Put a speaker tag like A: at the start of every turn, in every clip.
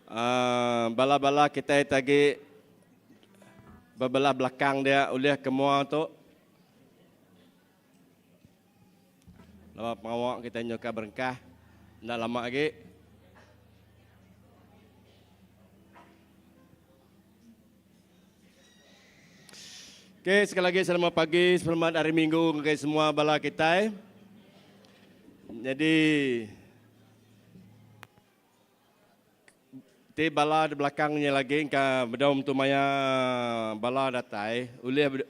A: Aaa bala-bala kitai ti agi bebelah belakang dia ulih ke mua tu. Lama pengawa kitai nyuka berengkah enda lama agi. Okey, sekali lagi selamat pagi, selamat hari Minggu ngagai semua bala kitai. Jadi ti bala di belakang nya lagi engka bedau mentu maya bala datai ulih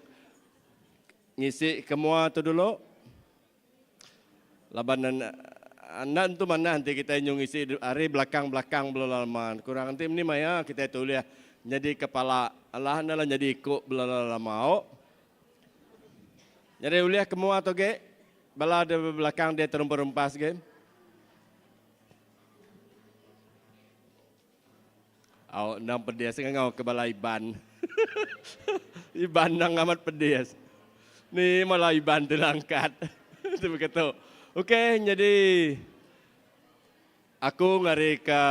A: ngisi ke mua tu dulu. Laban enda entu manah enti kitai nyu ngisi ari belakang-belakang bela lama. Kurang enti meni maya kitai tu ulih nyadi kepala alah enda lah nyadi iku bela lama au. Nyadi ulih ke mua tu agi bala di belakang dia terumpas-rumpas agi. Au endang pedis ngangau ke bala Iban. Iban endang amat pedis. Ni malah Iban ti langkat. Ti begitu. Okey nyadi aku ngarika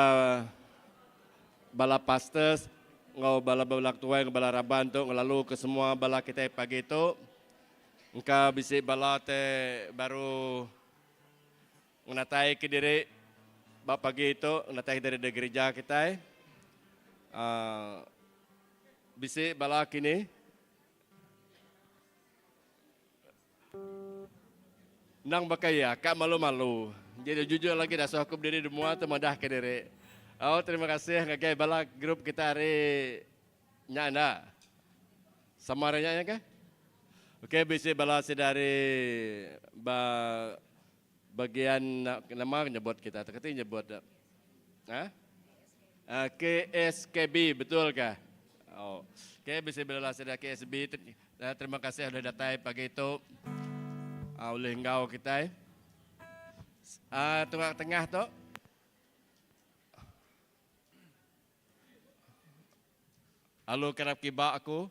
A: bala pastors enggau bala bala ketuai enggau bala raban tu ngelalu ke semua bala kitai pagi tu. Engka bisi bala te baru Ngenatai ke diri ba pagi tu, ngenatai ke diri da gerija kitai. Aaa bisi bala kini. Endang baka iya, ka malu-malu. Jadi jujur lagi dasuh aku bediri di mua tu madah ke diri. Au terima kasih ngagai bala group kita ari nya enda. Sama ari nya nya kah? Okey bisi bala sida ari ba Bagian nama nyebut kita tu kati nyebut ha? KSKB betul kah? Oh. Okey bisi bela sida KSB terima kasih udah datai pagi tu ulih enggau kitai. Tunga tengah tu. Lalu kerap kiba aku.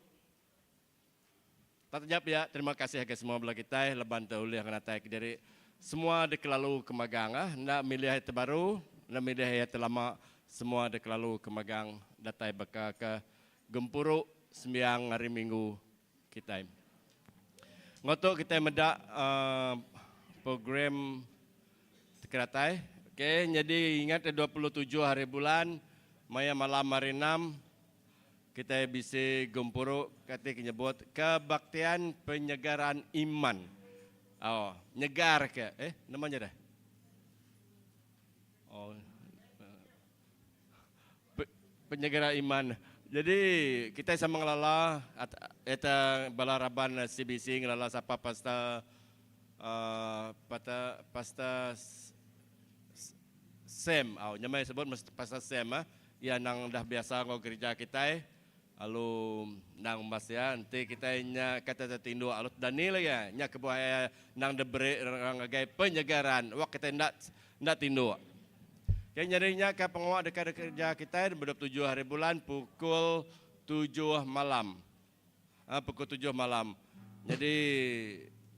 A: Taja pia, terima kasih agai semua bala kitai laban te ulih ngenatai kediri semua dikelalu ke magang ah enda milih iya te baru enda milih iya te lama semua dikelalu ke magang datai baka ke gempuru sembiang hari minggu kitai. Enggau tu kitai meda aaa program te kedatai ok nyadi ingat 27 hari bulan maya malam hari enam. Kitai bisi gempuru kati ke nyebut Kebaktian Penyegaran Iman. Oh, nyegar ke eh nama nya deh? Oh. Penyegaran iman. Jadi kitai sama ngelala eta bala raban CBC ngelala sapa pastor uh, pastor pastor Sam. Oh, nya meh sebut pastor Sam ah. Iya endang udah biasa enggau gerija kitai lalu endang umbas iya enti kitai nya kata tetinduk lalu tedani lagi iya. Nya kebuah iya endang diberi ngagai penyegaran wak kitai enda enda tinduk. Ke nyadi nya ka pengawa deka dikereja kitai 27 hari bulan pukul tujuh malam. Ha pukul tujuh malam. Nyadi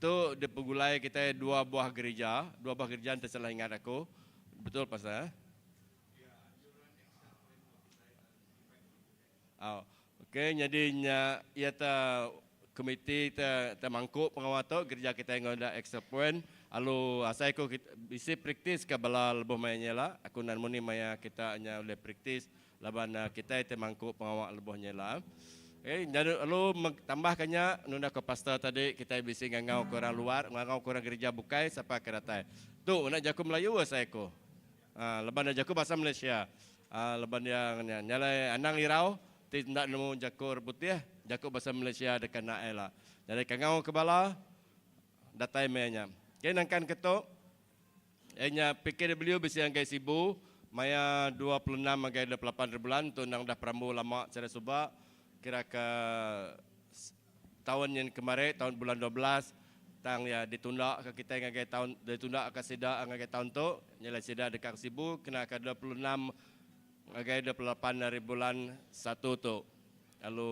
A: tu dipegulai kitai dua buah gerija, dua buah gerija enti salah ingat aku. Betul pastor eh? Au. Okey nyadi nya iya te komiti te te mangku pengawa tu gerija kitai enggau enda extra point alu asai ku bisi praktis ka bala lebuh maya nya ila aku enda nemu ni maya kita nya ulih praktis laban kitai te mangku pengawa lebuh nya ila. Okey nyadi alu tambah ka nya nunda ko pastor tadi kitai bisi ngangau ke orang luar ngangau ke orang gerija bukai sapa ke datai. Tu enda jaku Melayu asai ku. Laban iya jaku bahasa Malaysia. Laban iya nya alai anang irau ti enda nemu jaku orang putih, jaku bahasa Malaysia deka enda ila. Nyadi kangau ke bala datai meh nya. Okey nangkan ke tu iya nya PKW bisi ngagai Sibu maya 26 ngagai 28 ribulan tu endang udah perambu lama sida suba kira ke Taun nyin kemari, taun bulan 12, tang iya ditunda ka kitai ngagai taun ditunda ka sida ngagai taun tu, nya alai sida deka ke Sibu kena ka 26 ngagai 28 ari bulan satu tu. Lalu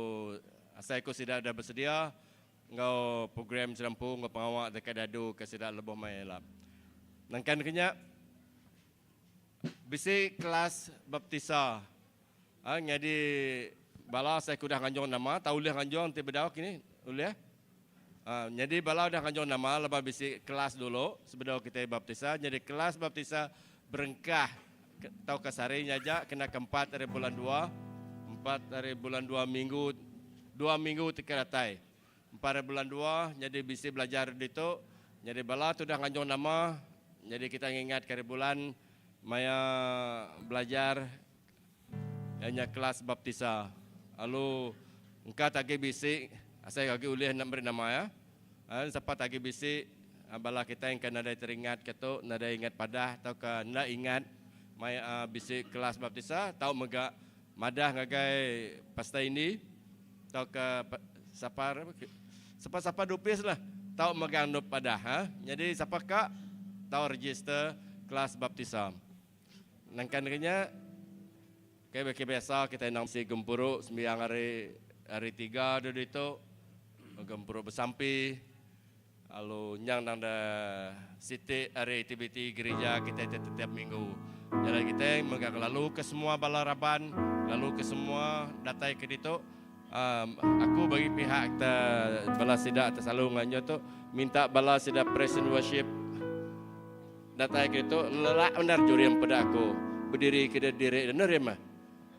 A: asai ku sida udah besedia enggau program sida empu enggau pengawa deka diadu ka sida lebuh maya ila. Nangkan ke nya, bisi kelas baptisa. Ha, nyadi bala saya ke udah nganjung nama, tau ulih nganjung ti bedau kini? Ulih? Ha, nyadi bala udah nganjung nama laban bisi kelas dulu sebedau kitai baptisa. Nyadi kelas baptisa berengkah tauka sehari nya aja kena ke empat ari bulan dua, empat ari bulan dua minggu dua minggu ti ke datai. Empat ari bulan dua nyadi bisi belajar ditu. Nyadi bala tu udah nganjung nama nyadi kita ngingat ke ari bulan maya belajar iya nya kelas baptisa. Lalu engka te agi bisi asai agi ulih enda meri nama iya. Sapa te agi bisi bala kitai engka nadai teringat ke tu nadai ingat padah tauka enda ingat maya bisi kelas baptisa tau mega madah ngagai Pastor Indi tauka sapa sapa-sapa dupis lah tau mega andup padah ha. Nyadi sapa ka tau register kelas baptisa. Nangkan ke nya ke baka biasa kitai endang bisi gempuru sembiang hari hari tiga dulu ditu gempuru besampi Lalu nyang nang da siti ari aktiviti gerija kitai ti tetiap minggu. Jalai kitai mega ngelalu ke semua bala raban, ngelalu ke semua datai ke ditu. Um aku bagi pihak te bala sida te selalu nganjur tu minta bala sida praise and worship datai ke ditu lelak bendar jurim peda aku bediri ke diri enda rim ah.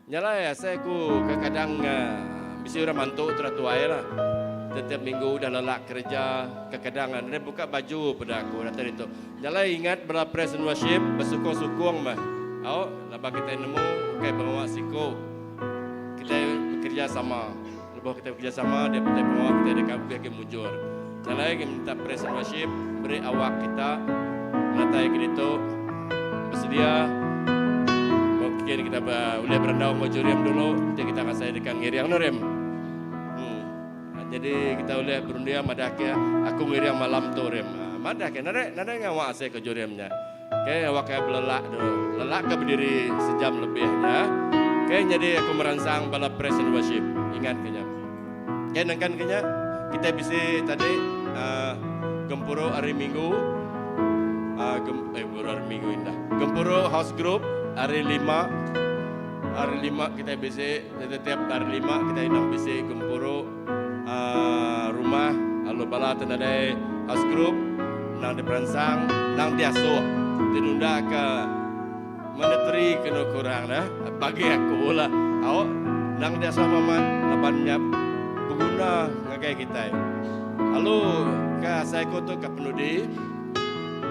A: Nya alai asai aku kadang-kadang bisi orang mantu tera tuai lah. Tetiap minggu udah lelak kereja, kadang-kadang nadai buka baju peda aku datai ditu. Nya alai ingat bala praise and worship besukung-sukung meh. Au laban kitai nemu ukai pengawa siku. Kitai bekereja sama. Lebuh kitai bekereja sama dia peti pengawa kitai deka lebih agi mujur. Nya alai minta praise and worship beri awak kita ngenatai ke ditu besedia mungkin kita ulih berandau enggau Jurim dulu enti kita ngasai deka ngiring anu Rim. Hmm. Jadi kita ulih berunding madah ke aku ngiring malam tu Rim. Madah ke nadai nadai ngawa asai ke Jurim nya. Okay, awak ke belelak dulu. Lelak ke berdiri sejam lebih nya. Okay, jadi aku meransang bala praise and worship. Ingat ke nya. Okay, nengkan ke nya, kita bisi tadi uh, gempuru hari Minggu. Uh, gem, eh, gempuru hari Minggu indah. Gempuru house group hari lima. Hari lima kita bisi, setiap hari lima kita inang bisi gempuru uh, rumah. Lalu bala tenadai house group nang diperansang, nang diasuh dinunda ke Monetary kenu kurang dah bagi aku lah. Au nang diasuh mamat laban nya beguna ngagai kitai. Lalu ke asai ku tu ke penudi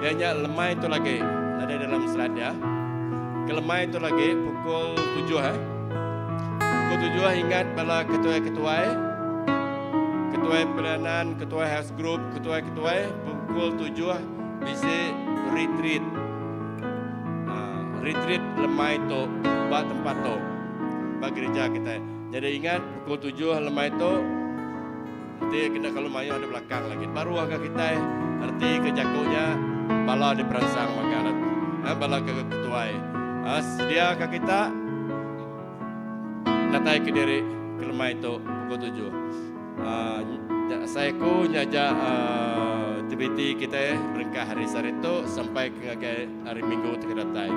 A: iya nya lemai tu lagi nadai dalam slide dia. Ke lemai tu lagi pukul tujuh eh. Pukul tujuh ingat bala ketuai-ketuai, ketuai pelayanan, ketuai house group, ketuai-ketuai pukul tujuh bisi retreat. Retreat lemai tu ba tempat tu ba gereja kitai. Jadi ingat pukul tujuh lemai tu enti kena kalu mayuh di belakang lagi baru aga kitai reti ke jaku nya bala diperansang mega ha bala ke ketuai. Ha sedia ka kita natai kediri ke lemai tu pukul tujuh. Asai aku nya aja aktiviti kitai berengkah hari sehari tu sampai ke ngagai hari minggu ti ke datai.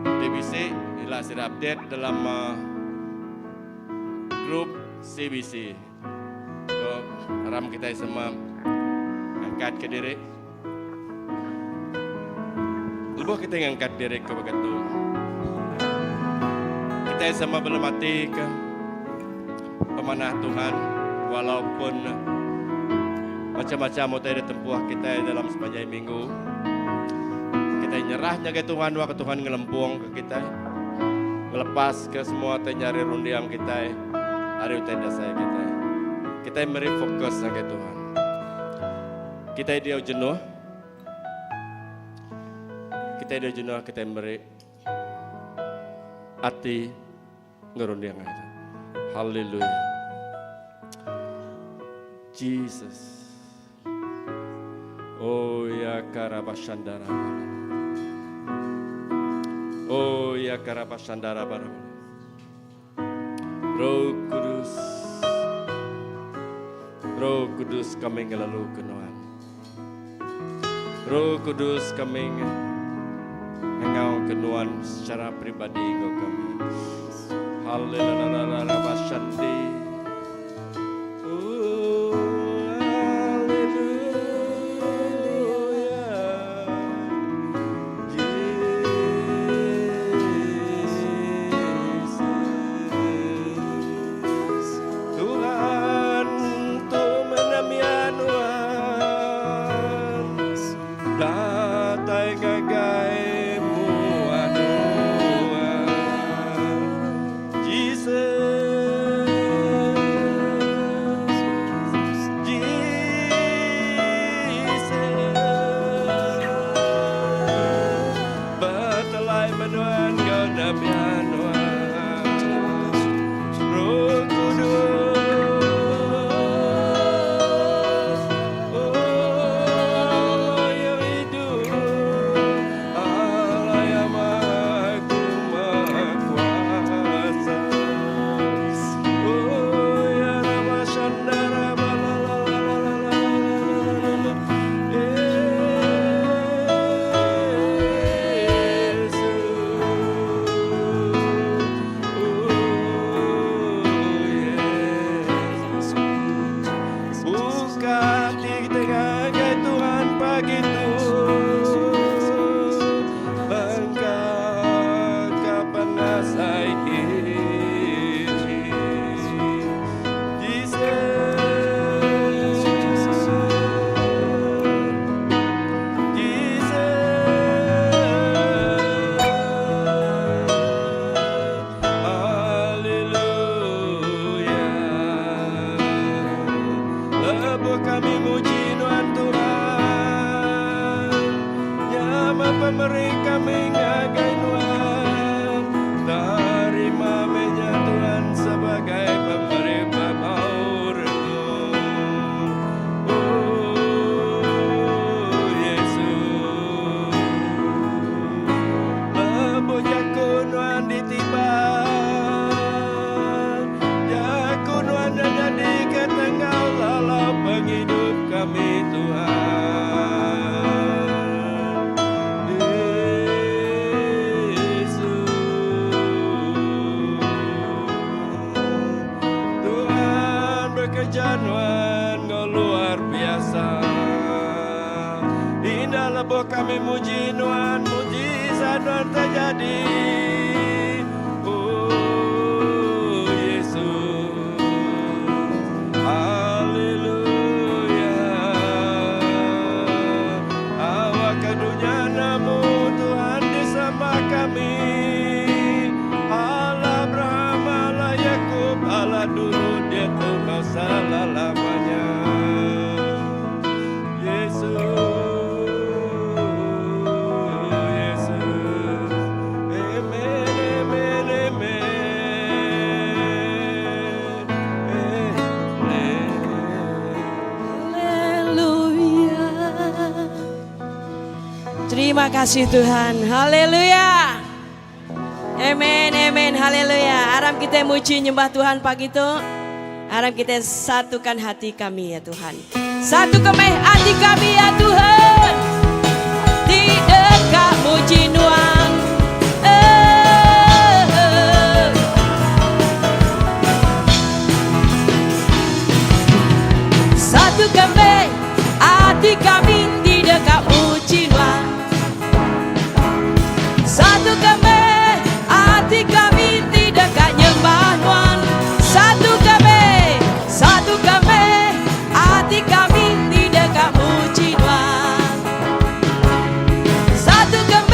A: Enti bisi ila sida update dalam group CBC. So aram kitai semua ngangkat ke diri. Lebuh kitai ngangkat diri ke baka tu kitai sama belemati ke pemanah Tuhan walaupun macam-macam utai ditempuh kitai dalam sepanjai minggu. Kitai nyerah ngagai Tuhan wak Tuhan ngelempung ke kitai. Ngelepas ke semua utai nyari runding kitai ari utai dasai kitai. Kitai meri fokus ngagai Tuhan. Kitai diau jenuh. Kitai diau jenuh kitai meri ati ngerunding aja. Haleluya. Jesus. Oh ya karabashandara. Oh ya karabashandara bara. Roh Kudus. Roh Kudus kami ngelalu ke nuan. Roh Kudus kami ngangau ke nuan secara pribadi enggau kami. Halelalalalalabashandi. Ooh, haleluya. Jesus. Tuhan tu menemian Nuan datai ngagai mua Nuan Jesus Jesus Betelai menuan enggau nemian Nuan Roh Kudus Oh yang idup Allah yang maha kuasa Oh ya Rama Shandara la la la la la la la la Yesus Oh Yesus Buka hati kita ngagai Tuhan pagi tu Bengkak ke penasai diri Jesus Jesus Haleluya Lebuh kami muji Nuan Tuhan Nyama pemeri kami ngagai Nuan Terima menya Tuhan sebagai pemeri pemau rengu Oh Yesus Lebuh jaku Nuan ditiban Jaku Nuan nyadi ke tenggau lalau pengidup kami Tuhan Yesus Tuhan bekerja Nuan ngau luar biasa Indah lebuh kami muji Nuan Mujizat Nuan terjadi Oh Yesus Haleluya Awak ke dunia namu Tuhan di sama kami Allah Abraham, Allah Yakub, Allah dulu dia tu kau selama-lamanya Yesus, Yesus, Amen, Amen, Amen, Amen.
B: Haleluya. Terima kasih Tuhan. Haleluya. Amen, amen, haleluya. Aram kita muji nyembah Tuhan pagi itu. Aram kita satukan hati kami ya Tuhan. Satukan hati kami ya Tuhan. Tidak kau muji nuan. Eh, eh. Satukan hati kami tidak kau muji nuan. Satukan hati kami tidak kau nyembah nuan. Satukan hati kami tidak kau muji nuan. Satukan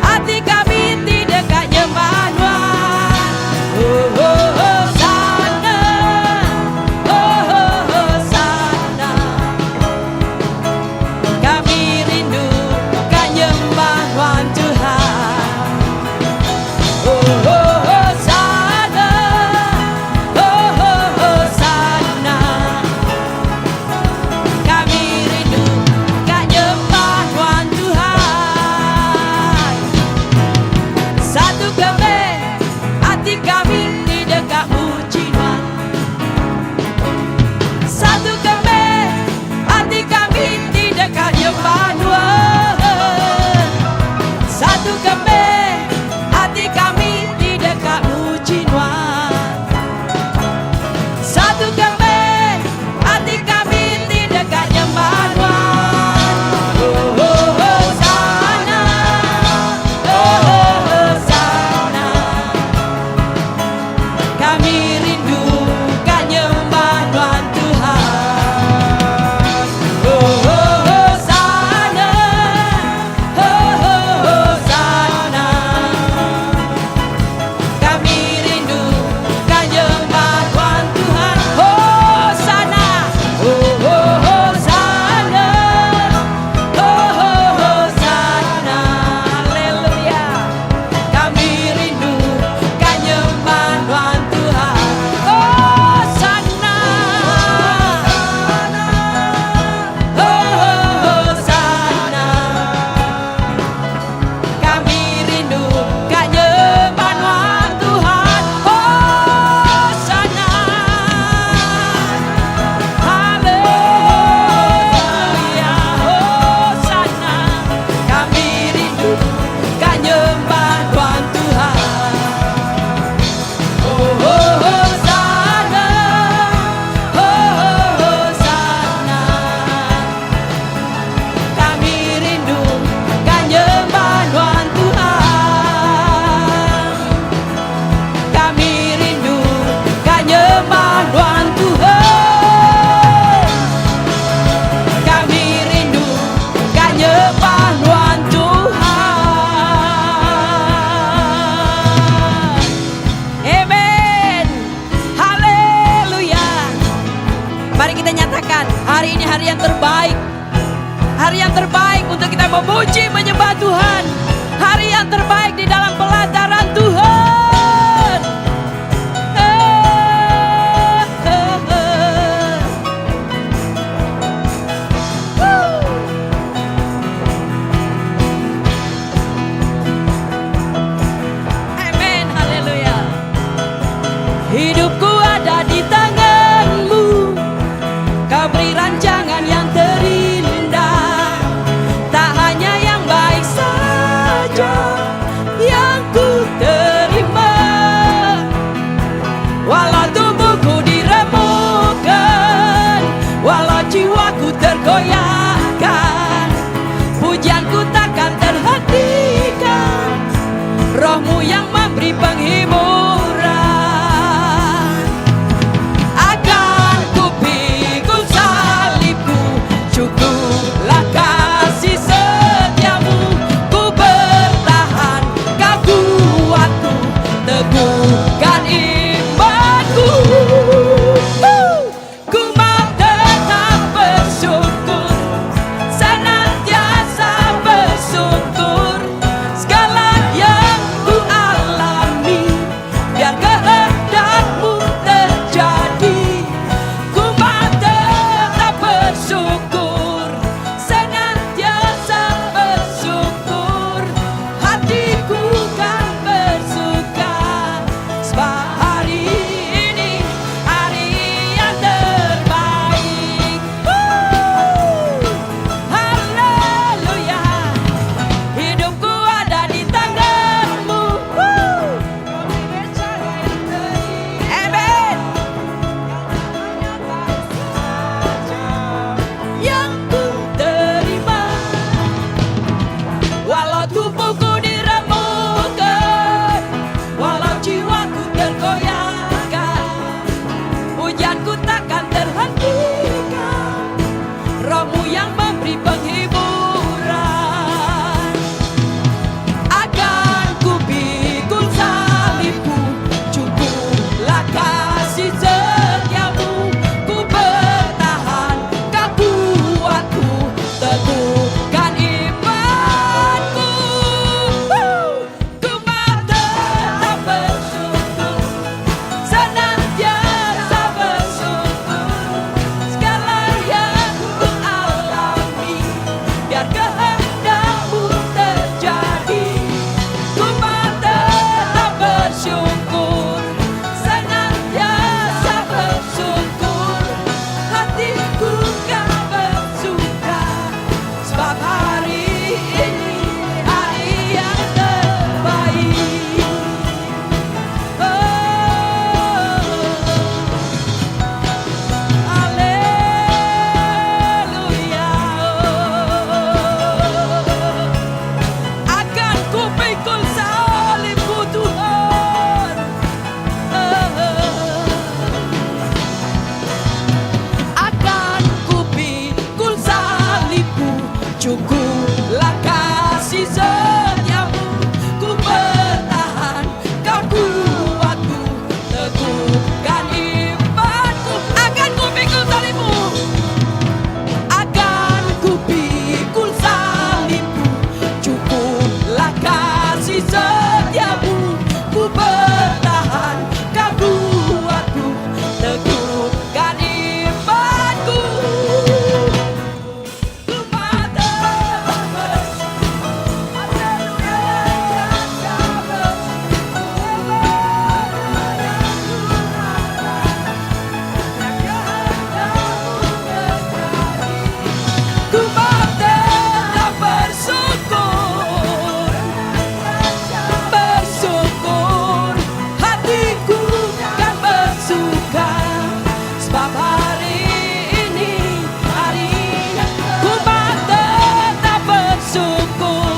B: hati kami tidak kau nyembah nuan. Oh oh oh sana, oh oh oh sana. Kami rindu kan nyembah nuan Tuhan. Oh oh oh sana, oh oh oh sana. Kami rindu kan nyembah nuan Tuhan. Satukan hati kami tidak kau muji nuan. Satukan hati kami tidak kau nyembah nuan. Satukan hati kami tidak kau muji nuan. saja yang ku terima Walau tubuhku diremukkan Walau jiwaku tergoyahkan Pujianku takkan terhentikan Rohmu yang memberi penghiburan Akan ku pikul salibku Cukuplah kasih setiamu Ku bertahan kau kuatku Teguhkan imanku Ku mau tetap bersyukur Senantiasa bersyukur Segala yang ku alami Biar kehendakmu terjadi Ku mau tetap bersyukur Senantiasa bersyukur Hatiku kan bersuka Sebab hari ini hari yang terbaik Woo! Haleluya Hidupku ada di tanganmu Woo! Amen Yang ku terima Walau tubuhku diremukkan Walau jiwaku tergoyahkan Pujianku takkan terhentikan Rohmu yang memberi penghiburan Akan ku pikul salibku Cukuplah kasih setiamu Ku bertahan kau kuatku Teguhkan imanku Ku mau tetap bersyukur Senantiasa bersyukur Segala yang ku alami Biar kehendakmu terjadi Ku mau tetap bersyukur Senantiasa bersyukur Hatiku kan bersuka Sebab hari ini hari yang terbaik Oh, Haleluya Akan ku pikul salibku Tuhan Akan ku pikul salibku Cukuplah kasih setiamu Ku bertahan kau kuatku Teguhkan imanku Akan ku pikul salibmu Akan ku pikul salibku Cukuplah kasih setiamu Ku bertahan kau kuatku Teguhkan imanku Ku mau tetap Ku mau tetap bersyukur Bersyukur Hatiku kan bersuka Sebab hari ini hari Ku mau tetap bersyukur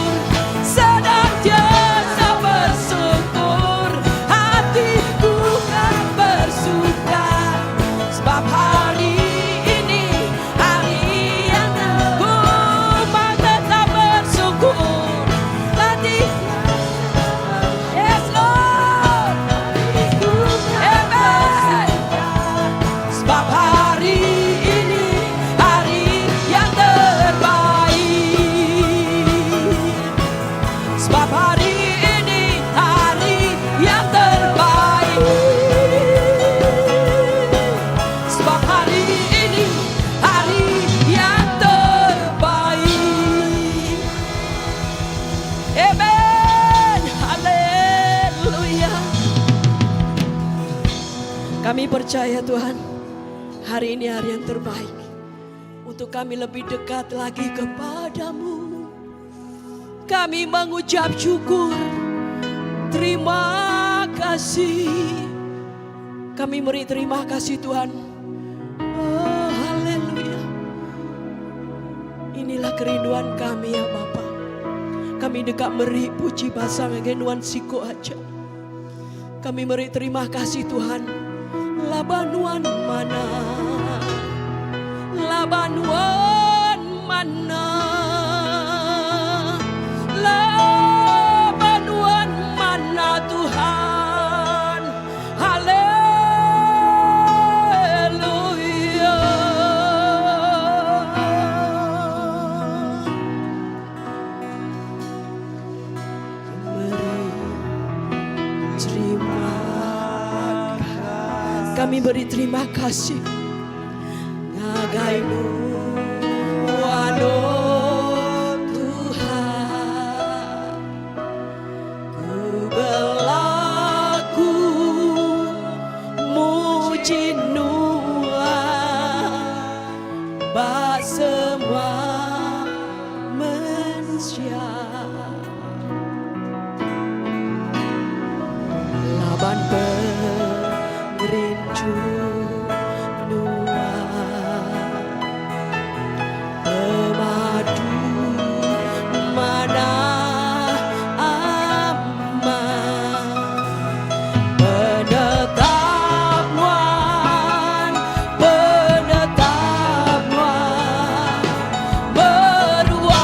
B: Senantiasa bersyukur Hatiku kan bersuka Sebab hari ini hari yang ku mau tetap bersyukur Hati Yes Lord Amen Sebab hari ini hari yang terbaik Sebab hari ini hari yang terbaik Sebab hari ini hari yang terbaik Amen Haleluya Kami percaya Tuhan Hari ini hari yang terbaik Untuk kami lebih dekat lagi kepadamu. Kami mengucap syukur. Terima kasih. Kami meri terima kasih Tuhan. Oh, haleluya. Inilah kerinduan kami ya Bapa. Kami deka meri puji basa ngagai nuan siko aja. Kami meri terima kasih Tuhan. Laban nuan manah. Laban nuan manah. Laban nuan manah Tuhan. Haleluya. Meri terima kasih. Kami beri terima kasih ngagai Nuan oh Tuhan. Ku belagu muji Nuan ba semua mensia. Laban pengerindu Nuan pemadu manah amat. Penetap Nuan, penetap Nuan meruan.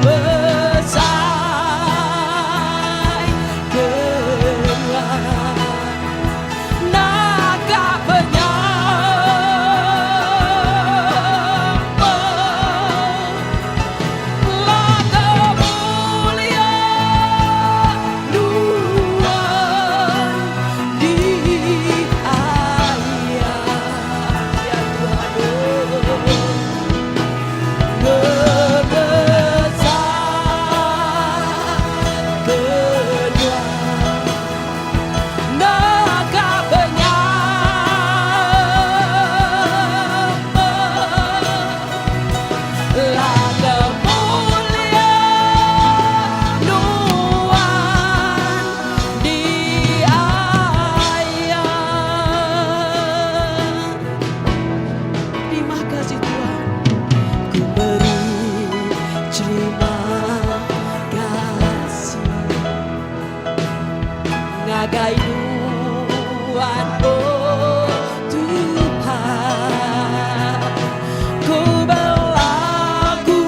B: Ngemesai ke Nuan. Naga penyampai Laga mulia Nuan di ayat ya Tuhan oh. Ngemesai ke Nuan. Naga penyampai Laga mulia Nuan di ayat. Terima kasih Tuhan. Ku beri terima kasih ngagai Nuan oh Tuhan. Ku belagu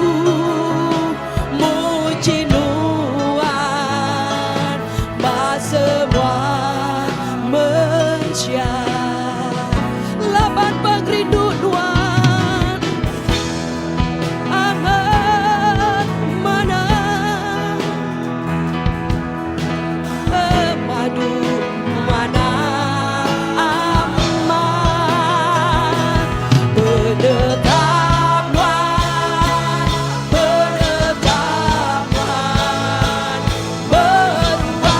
B: muji Nuan ba semua mensia. Laban pengerindu Nuan amat manah pemadu manah amat. Penetap Nuan, penetap Nuan meruan.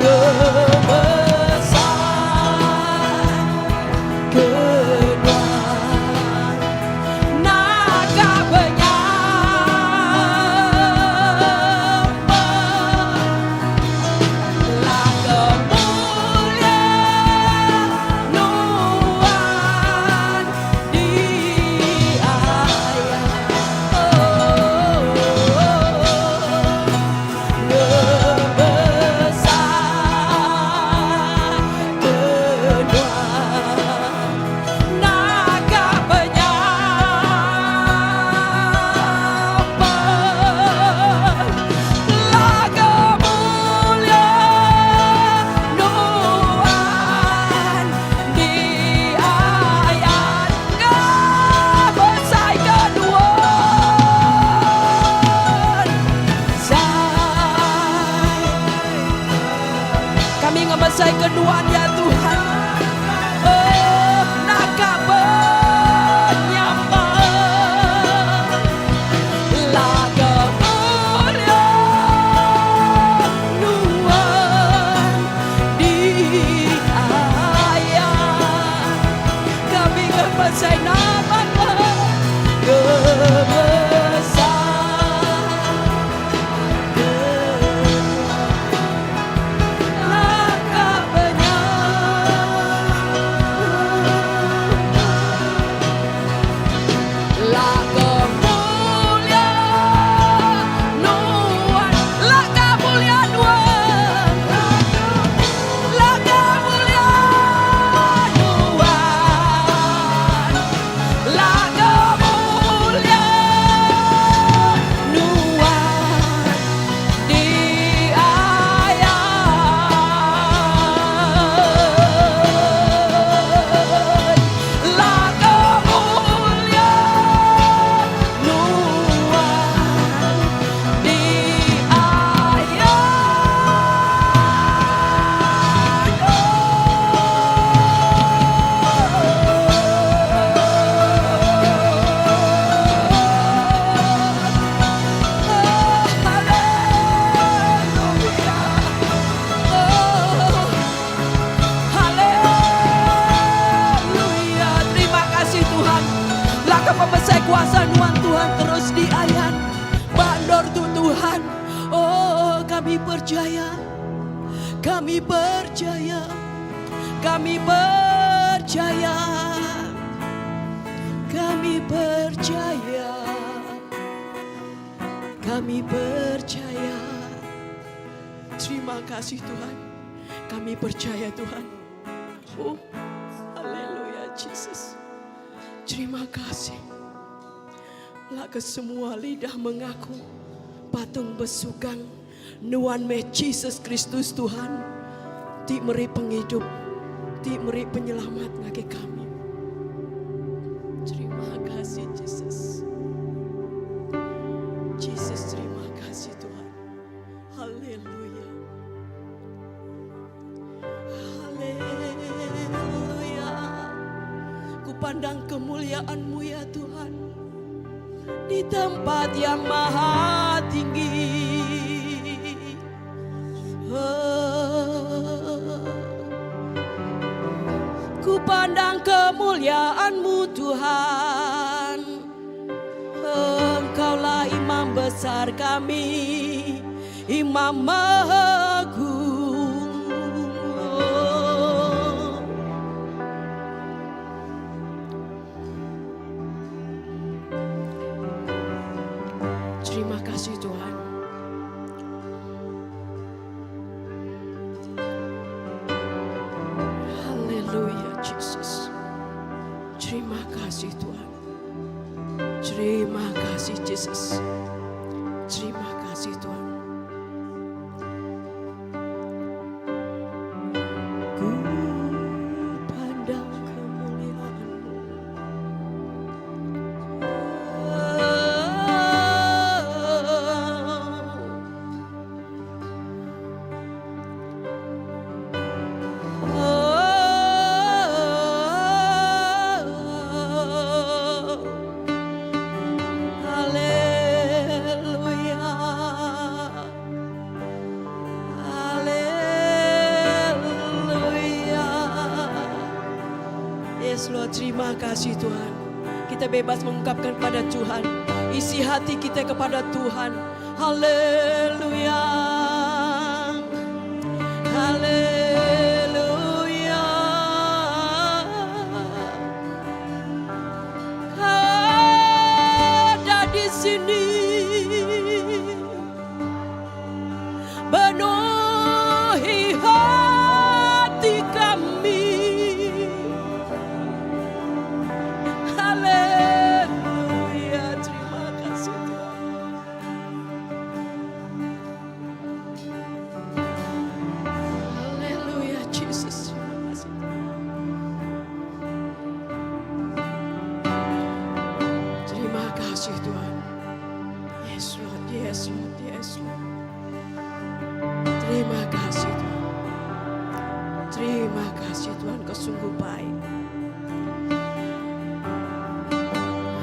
B: Ngemesai ke Nuan. Naga penyampai Laga mulia Nuan di ayat. Oh, ngemesai ke Nuan. Naga penyampai Laga mulia Nuan di ayat. Ngemesai ke Nuan. Sai. Kami ngemesai ke Nuan ya Tuhan. Oh, naga penyampai Laga mulia Nuan di ayat. Kuasa nuan Tuhan terus diayan ba endur tu Tuhan. Oh kami percaya. Kami percaya. Kami percaya. Kami percaya. Kami percaya. Terima kasih Tuhan. Kami percaya Tuhan. Oh, haleluya Jesus. Terima kasih. Lak ke semua lidah mengaku patung besugang nuan meh Jesus Kristus Tuhan ti meri pengidup ti meri penyelamat ngagai kami. Terima kasih Jesus. Jesus terima kasih Tuhan. Haleluya. Haleluya. Ku pandang kemuliaan-Mu ya Tuhan di tempat yang maha tinggi. Oh. Ku pandang kemuliaan-Mu Tuhan. Engkaulah imam besar kami, imam agung. Terima kasih Tuhan. Haleluya Jesus. Terima kasih Tuhan. Terima kasih Jesus. Terima kasih Tuhan. Ku pandang kemuliaan-Mu. Oh, haleluya. Haleluya. Yes Lord, terima kasih Tuhan. Kita bebas mengungkapkan kepada Tuhan isi hati kita kepada Tuhan. Haleluya. Haleluya. Ada di sini. Penuhi hati kami. Haleluya. Terima kasih Tuhan. Haleluya Jesus. Terima kasih Tuhan. Terima kasih Tuhan. Yes Lord, yes Lord, yes Lord. Terima kasih Tuhan. Terima kasih Tuhan, Kau sungguh baik.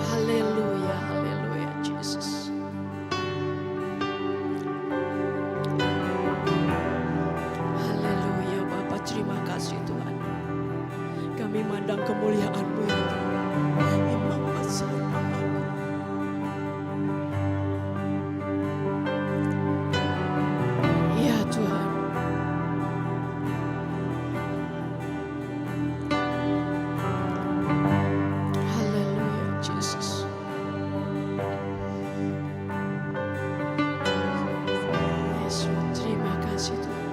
B: Haleluya, haleluya Jesus. Haleluya Bapa, terima kasih Tuhan. Kami mandang kemuliaan-Mu ya Tuhan. Imam besar Bapakku. Ya Tuhan. Haleluya Jesus. Yesus, terima kasih Tuhan.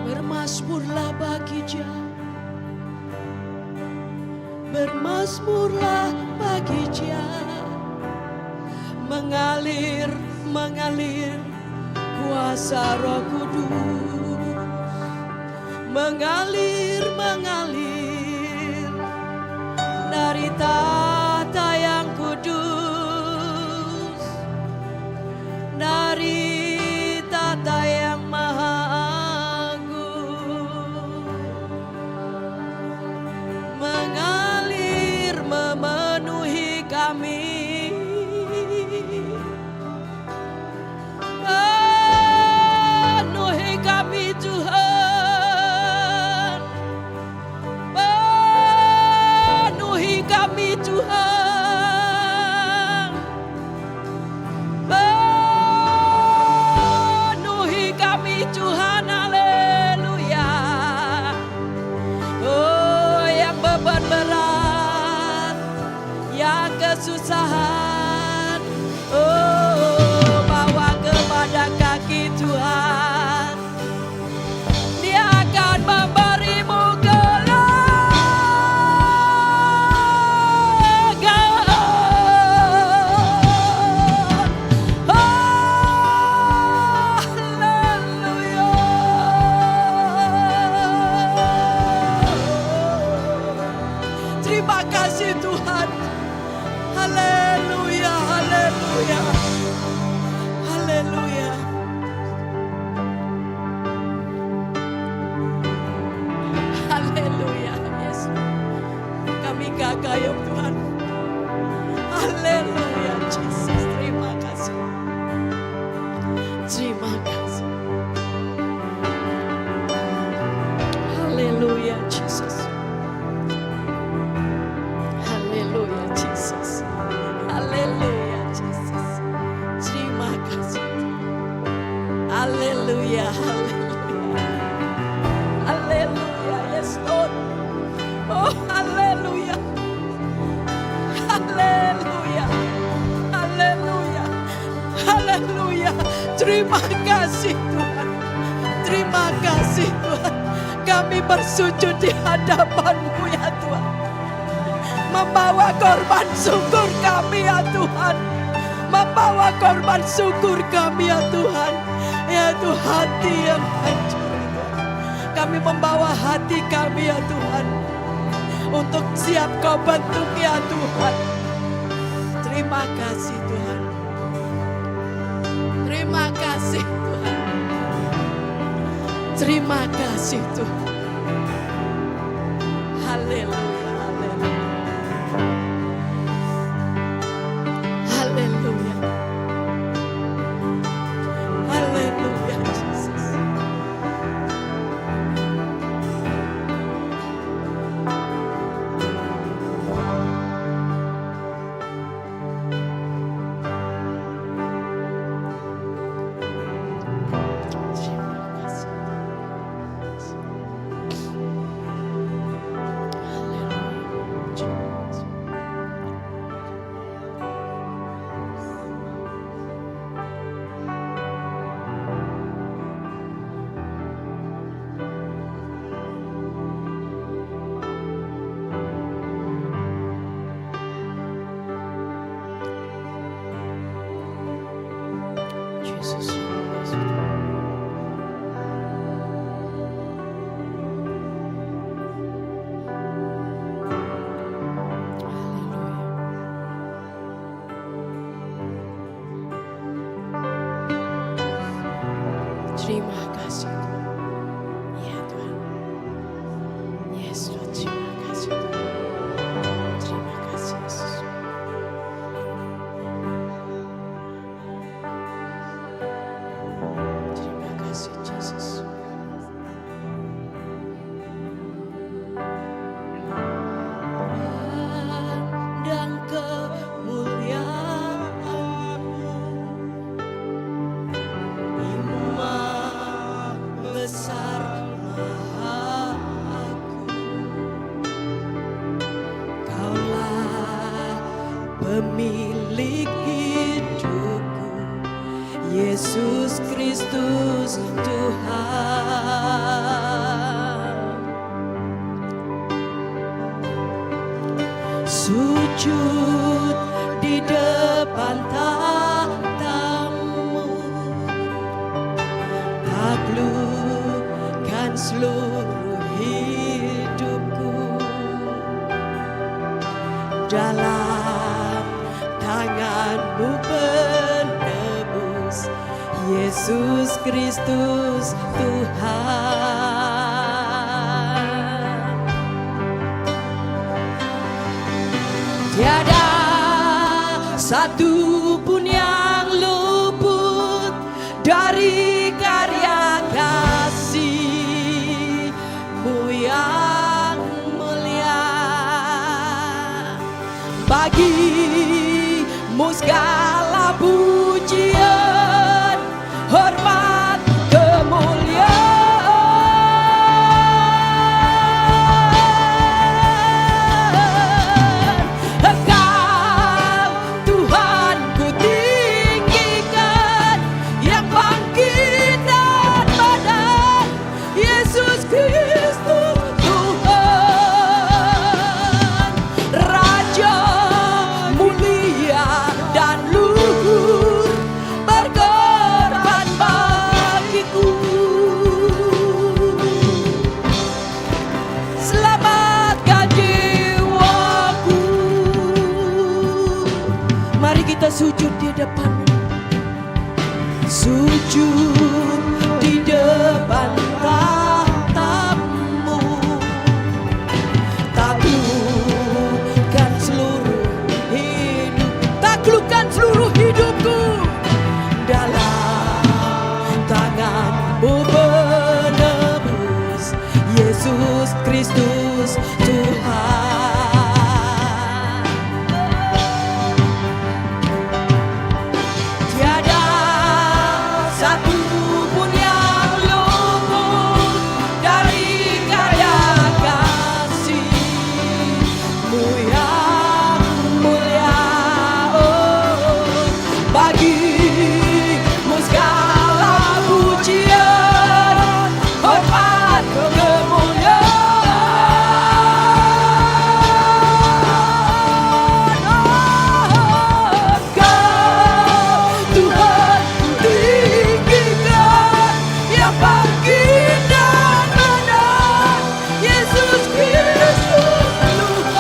B: Bermasmurlah bagi Jah. Bermasmurlah bagi Jah. Mengalir, mengalir kuasa Roh Kudus. Mengalir, mengalir dari tahta yang kudus, dari tahta yang maha agung, mengalir memenuhi kami. Penuhi kami Tuhan, gaga ya Tuhan. Haleluya Jesus, terima kasih. Terima kasih. Haleluya Jesus. Haleluya Jesus. Haleluya Jesus. Terima kasih. Haleluya, haleluya. Haleluya, yes Lord. Oh, haleluya. Haleluya. Haleluya. Haleluya. Terima kasih Tuhan. Terima kasih Tuhan. Kami bersujud di hadapan-Mu ya Tuhan. Membawa korban syukur kami ya Tuhan. Membawa korban syukur kami ya Tuhan. Yaitu hati yang hancur ya Tuhan. Kami membawa hati kami ya Tuhan. Untuk siap kau bentuk ya Tuhan. Terima kasih Tuhan. Terima kasih Tuhan. Terima kasih Tuhan. Haleluya, haleluya. Haleluya. Haleluya Jesus. Terima kasih. Haleluya. Terima kasih. Jesus. Terima kasih. Haleluya. Terima kasih Tuhan. Ya Tuhan. Yes Lord, terima kasih Tuhan. Terima kasih Yesus. Terima kasih Jesus. Pandang kemuliaan-Mu, Imam besar maha agung. Kaulah pemilik hidupku, Yesus Kristus Tuhan. Sujud di depan takhtamu, taklukkan seluruh hidupku dalam tanganmu penebus, Yesus Kristus Tuhan. Tiada satu pun yang luput dari karya kasih-Mu yang mulia. Bagimu segala pujian, hormat, kemuliaan. Yesus Kristus Tuhan. Tiada satu pun yang luput dari karya kasih-Mu yang mulia. Oh, bagimu segala pujian, hormat, kemuliaan. Oh, Kau Tuhan tinggikan yang bangkit dan menang, Yesus Kristus Tuhan,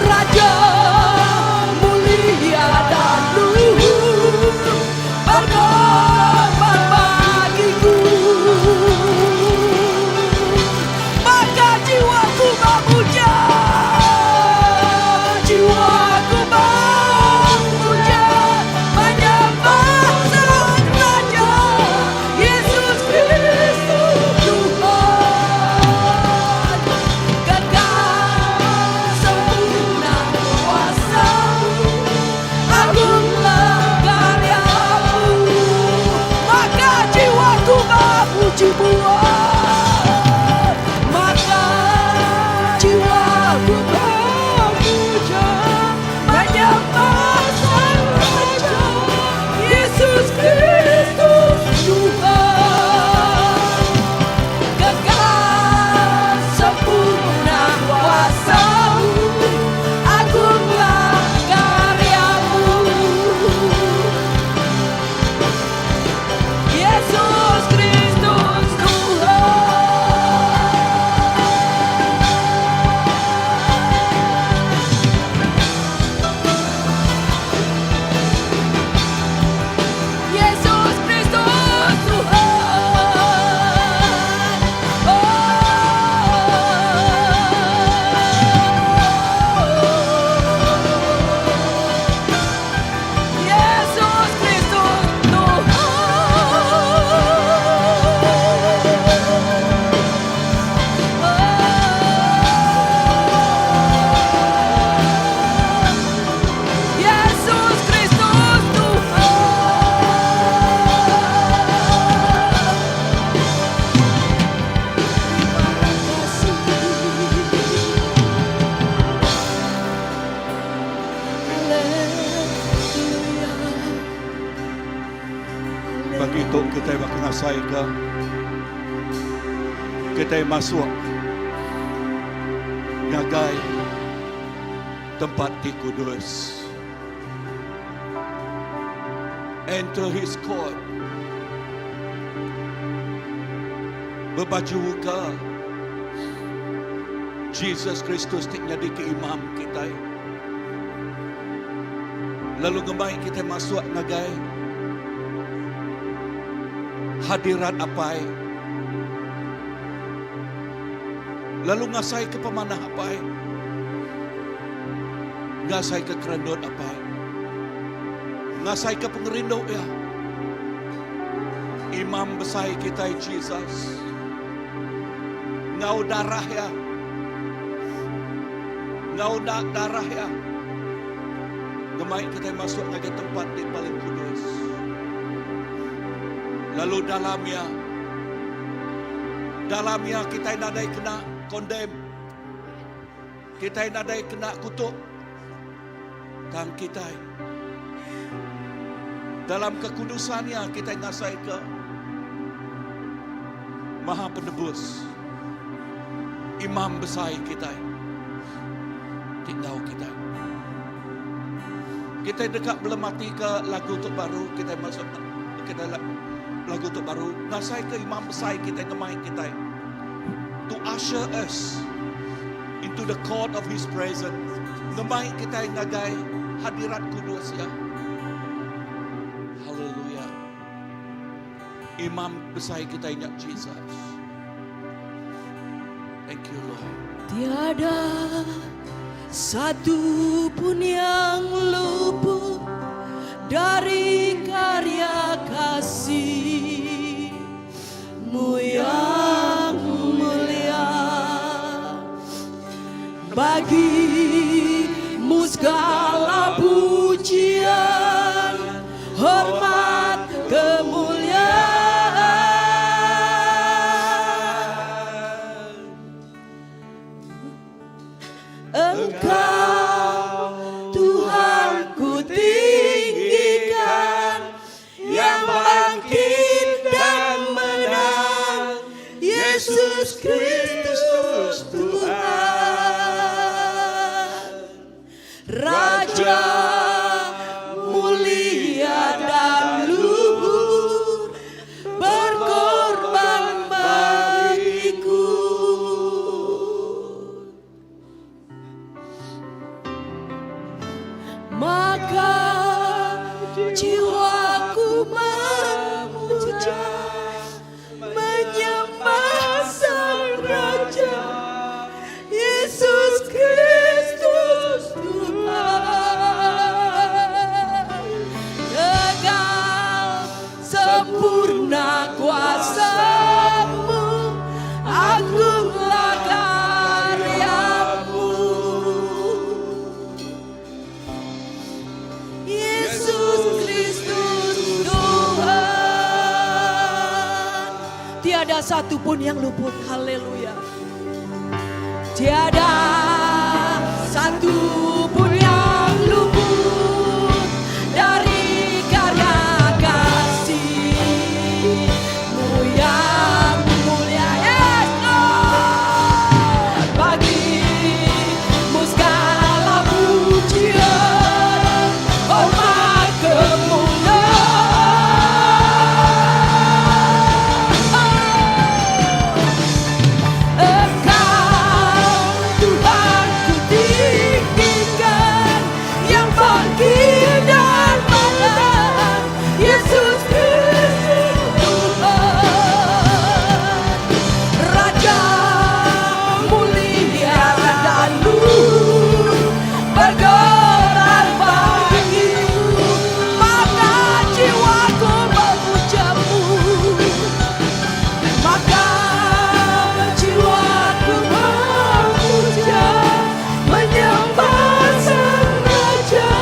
B: Raja mulia dan luhur, berkorban bagiku. Maka jiwaku memuja, jiwaku memuja, menyembah Sang Raja, Yesus Kristus Tuhan. Kekal sempurna kuasamu, agunglah karyamu. Maka jiwaku memujimu, maka jiwaku memuja, menyembah Sang Raja, Yesus Kristus Tuhan. Kekal sempurna kuasamu, agunglah karyamu. Yesus Kristus Tuhan. Yesus Kristus Tuhan. Oh. Yesus Kristus Tuhan. Oh. Yesus Kristus Tuhan. Terima kasih. Haleluya.
C: Bagi itu kita bakal ngasai ke kita masuk ngagai tempat ti kudus. Enter his court. Bebaju ka Jesus Kristus ti nyadi ke imam kita. Lalu ngemai kita masuk ngagai hadirat Apai. Lalu ngasai ke pemanah Apai. Ngasai ke kerendut Apai. Ngasai ke pengerindu ya. Imam besar kita Jesus. Ngau darah ya. Ngau darah ya. Ngemai kita masuk ngagai tempat di paling kudus. Lalu dalamnya dalamnya kita nadai kena condemn. Kita nadai kena kutuk. Tang kita dalam kekudusannya kita ngasai ke Maha Penebus Imam besar kita tinggal kita. Kita dekat belum mati ke lagu tu baru kita masuk kita lagu tu baru ngasai ke imam besar kita ngemai kita to usher us into the court of his presence, ngemai kita ngagai hadirat kudus ya. Haleluya. Imam besar kita ingat Jesus. Thank you, Lord.
B: Tiada satu pun yang luput dari karya kasih-Mu yang Bagimu segala pujian, hormat, kemuliaan. Engkau Tuhan ku tinggikan yang bangkit dan menang Yesus Kristus Tuhan Raja mulia dan luhur berkorban bagiku. Maka jiwaku memuja, menyembah Sang Raja, Yesus Kristus Tuhan. Tegal sempurna kuasamu, agunglah karyamu. Yesus Kristus Tuhan. Tiada satu pun yang luput. Haleluya. Tiada satu pun yang luput dari karya kasih-Mu yang mulia. Yes, Lord. Bagimu segala pujian, hormat, kemuliaan. Engkau Tuhan ku tinggikan yang bangkit dan menang Yesus Kristus Tuhan Raja mulia dan luhur berkorban bagiku maka jiwaku memujamu maka jiwaku memuja, menyembah Sang Raja,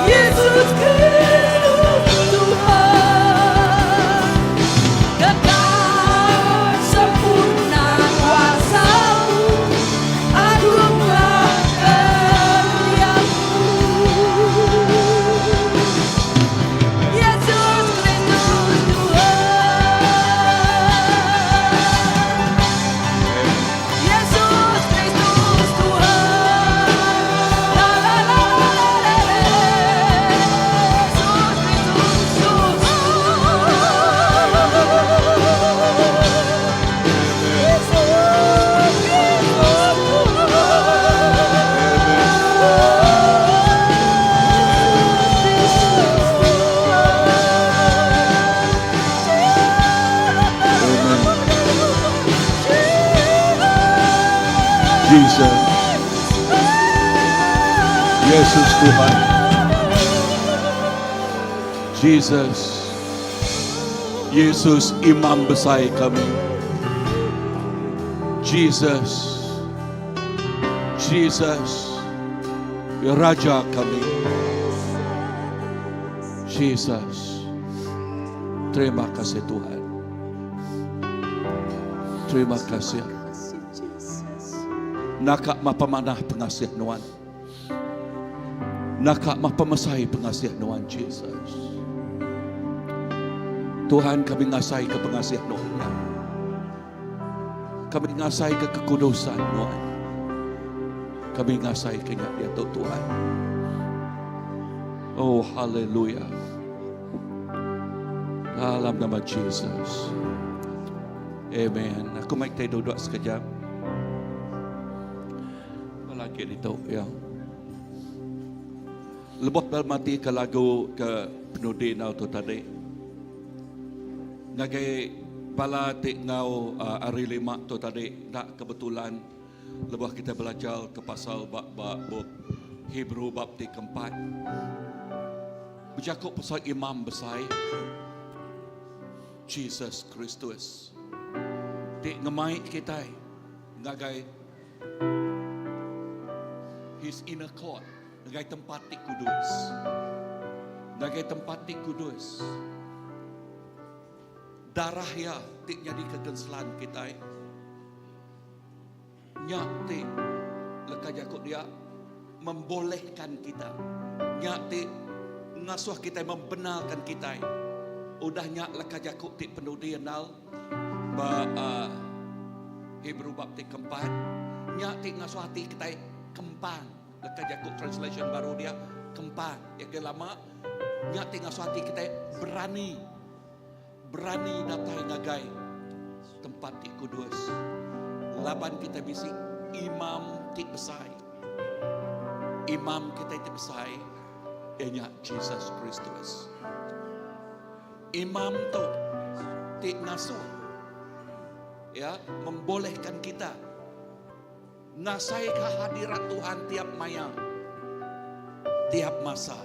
B: Yesus Kristus Tuhan. Kekal sempurna kuasamu, agunglah karyamu. Yesus Kristus Tuhan. Yesus Kristus Tuhan. La la la la la la. Yesus Kristus Tuhan. Yesus Kristus
C: Jesus. Yesus Tuhan. Jesus. Yesus imam besar kami. Jesus. Jesus. Raja kami. Jesus. Terima kasih Tuhan. Terima kasih. Naka mapamanah pengasih Nuan. Naka mapamesai pengasih Nuan Jesus. Tuhan kami ngasai ke pengasih Nuan. Kami ngasai ke kekudusan Nuan. Kami ngasai ke dia Tuhan. Oh haleluya. Dalam nama Jesus. Amen. Aku mai kita duduk sekejap. Lagi itu ya. Lebuh mati ke lagu ke penudi nau tu tadi. Ngagai bala ti ngau hari lima tu tadi nak kebetulan lebuh kita belajar ke pasal bab bab bab Hebrew bab ti keempat. Bercakap pasal imam besar Jesus Kristus. Ti ngemai kita ngagai His inner court, ngagai tempat ti kudus. Ngagai tempat ti kudus. Darah iya ti nyadika genselan kitai. Nya ti leka jaku dia membolehkan kita. Nya ti ngasuh kitai membenarkan kitai. Udah nya leka jaku ti penudi endal ba uh, Hebrew bab ti keempat. Nya ti ngasuh ati kitai kempang. Leka jaku translation baru dia kempang. Ya ke lama nya ti ngasuh ati kitai berani Berani datai ngagai tempat ti kudus laban kitai bisi imam ti besai. Imam kitai ti besai iya nya Jesus Kristus. Imam tu ti ngasuh ya membolehkan kita ngasaika hadirat Tuhan tiap maya, tiap masa.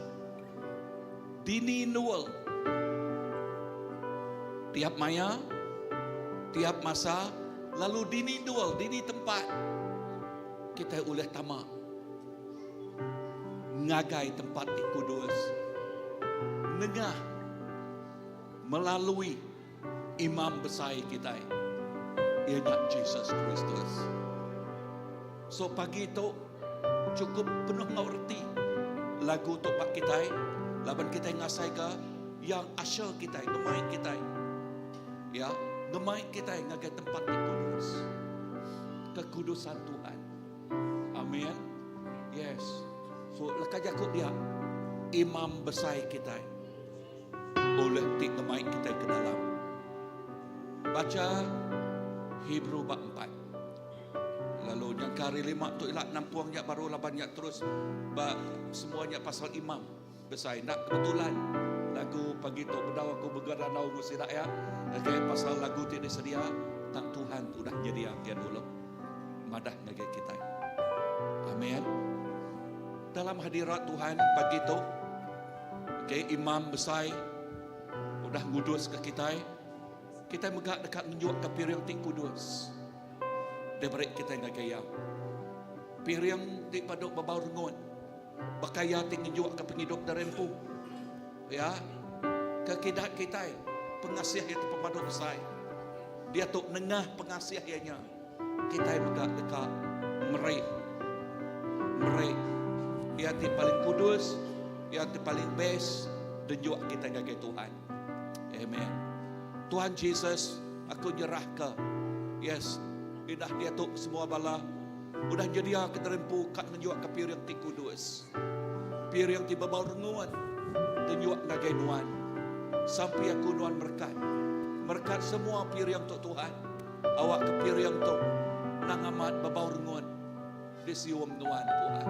C: Dini endur, tiap maya, tiap masa, lalu dini endur, dini tempat kitai ulih tama ngagai tempat ti kudus nengah melalui Imam Besai kitai, iya nya Jesus Kristus. So pagi tu chukup penuh enggau reti lagu tu ba kitai laban kitai ngasaika iya usher kitai, ngemai kitai. Ya, ngemai kitai ngagai tempat ti kudus. Kekudusan Tuhan. Amin. Yes. So leka jaku dia imam besai kitai. Ulih ti ngemai kitai ke dalam. Bacha Hebrew bab empat. Lalu nyangka hari lima tu ila nampung nya baru laban nya terus ba semua nya pasal imam besai. Enda kebetulan lagu pagi tu bedau aku begerandau enggau sida iya okay, pasal lagu ti disedia tang Tuhan udah nyedia ke dulu madah ngagai kitai. Amin. Dalam hadirat Tuhan pagi tu Okay, imam besai udah nguduska kitai. Kitai mega deka ngenjukka piring ti kudus diberi kitai ngagai iya. Piring ti padu bebau rengut baka iya ti ngenjukka pengidup diri empu. Ya, ke kidat kitai pengasih iya ti pemadu besai. Diatu nengah pengasih iya nya Kitai mega deka meri meri iya ti paling kudus, iya ti paling best denjuk kitai ngagai Tuhan. Amen. Tuhan Jesus, aku nyerahka yes, idah diatu semua bala udah nyedia ke terempu ka ngenjuk ke piring ti kudus. Piring ti bebau rengut denjuk ngagai nuan. Sampi aku nuan merekat. Merekat semua piring tu Tuhan. Awak ke piring tu nang amat bebau rengut disium nuan Tuhan.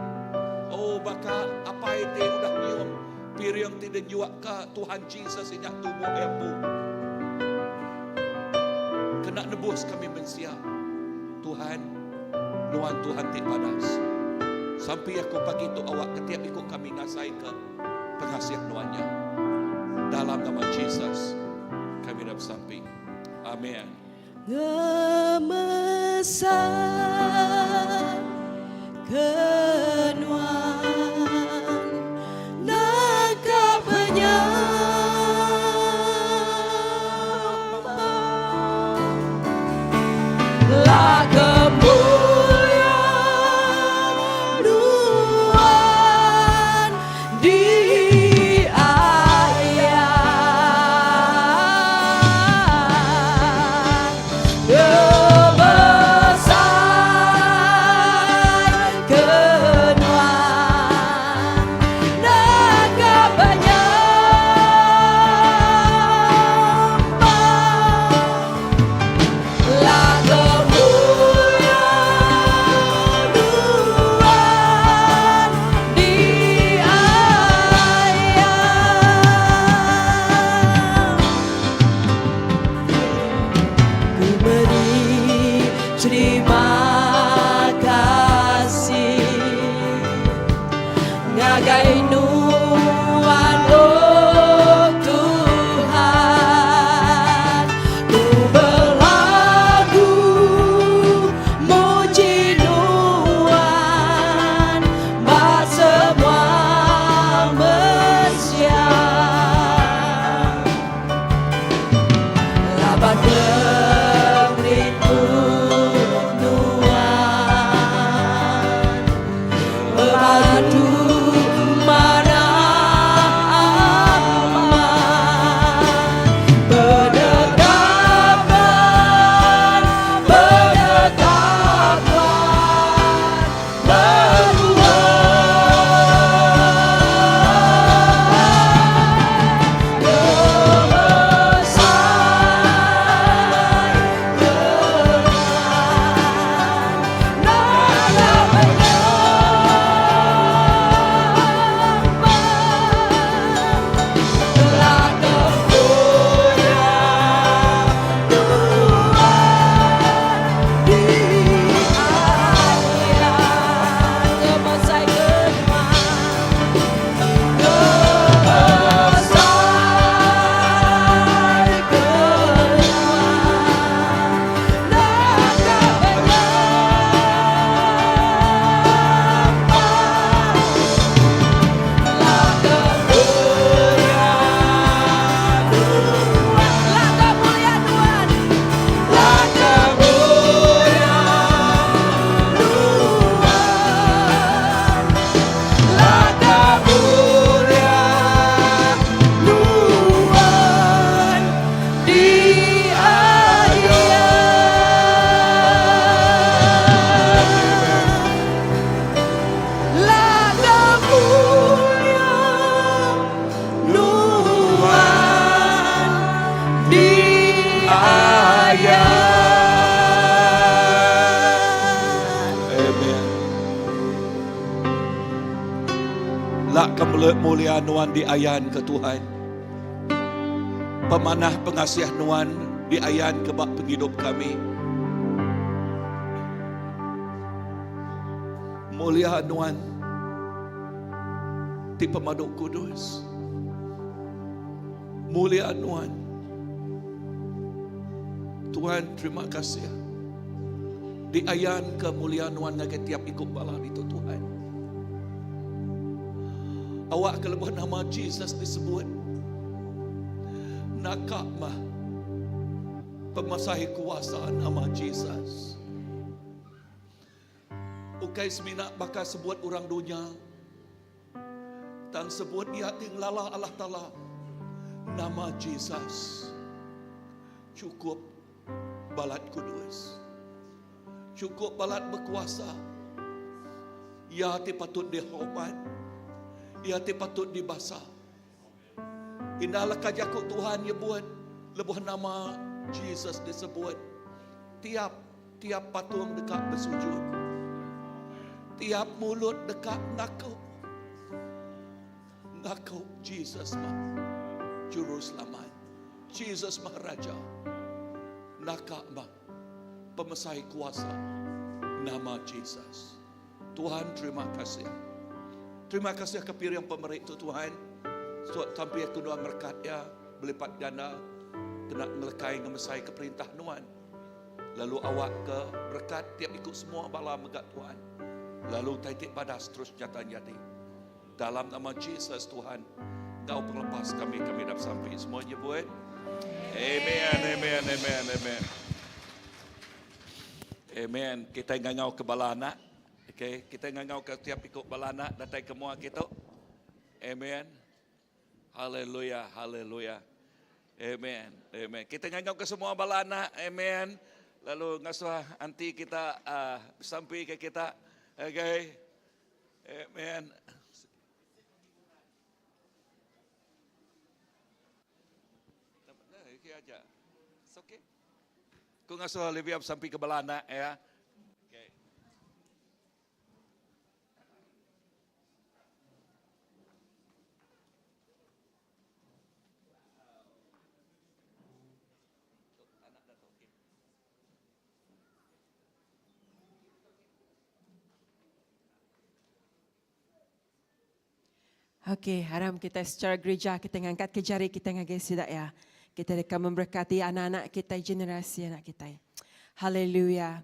C: Oh baka apai ti udah nyium piring ti dinyuaka Tuhan Jesus inya tubuh iya empu. Kena nebus kami mensia. Tuhan, nuan Tuhan ti badas. Sampi aku pagi tu awak ke tiap iku kami ngasaika pengasih nuan nya. Dalam nama Jesus kami dah besampi. Amin.
B: Ngemesai ke nuan naka penyampau La kemuliaan Nuan di Ku meri terima kasih ngagai Nuan oh Tuhan. Ku belagu muji Nuan.
C: Mulia nuan diayan ke Tuhan. Pemanah pengasih nuan diayan ke ba pengidup kami. Mulia nuan ti pemadu kudus. Mulia nuan. Tuhan terima kasih. Diayan ke mulia nuan ngagai tiap iku bala ditu Tuhan. Awak ke lebuh nama Jesus disebut. Naka mah pemasahi kuasa nama Jesus. Ukai semina baka sebut orang dunya. Tang sebut iya ti ngelala Allah Taala. Nama Jesus cukup balat kudus. Cukup balat bekuasa. Iya ti patut dihormat. Iya ti patut dibasa. Indah leka jaku Tuhan nyebut lebuh nama Jesus disebut. Tiap tiap patung deka besujud. Tiap mulut deka ngaku ngaku Jesus mah juru selamat. Jesus mah raja. Naka mah pemesai kuasa nama Jesus. Tuhan terima kasih. Terima kasih ke piring pemeri tu Tuhan. Suat sampai aku nuan berkat ya berlipat ganda kena ngelekai ngemesai ke perintah nuan. Lalu awak ke berkat tiap ikut semua bala megak Tuhan. Lalu titik badas terus nyata jadi. Dalam nama Jesus Tuhan, Kau penglepas kami, kami dapat sampai semuanya buat. Amen, amen, amen, amen. Amen. Kita ngangau ke bala anak. Okay. Kita ngangau ke tiap ikut bala anak datai ke mua kita. Amen. Haleluya, haleluya. Amen. Amen. Kita ngangau ke semua bala anak. Amen. Lalu ngasuh anti kita uh, sampai ke kita. Okay. Amen. aja. It's okay. Ku ngasuh Olivia sampai ke bala anak ya. Okay.
B: Okey, haram kita secara gereja kita ngangkat ke jari kita ngagai sida ya. Kita deka memberkati anak-anak kita, generasi anak kita. Haleluya.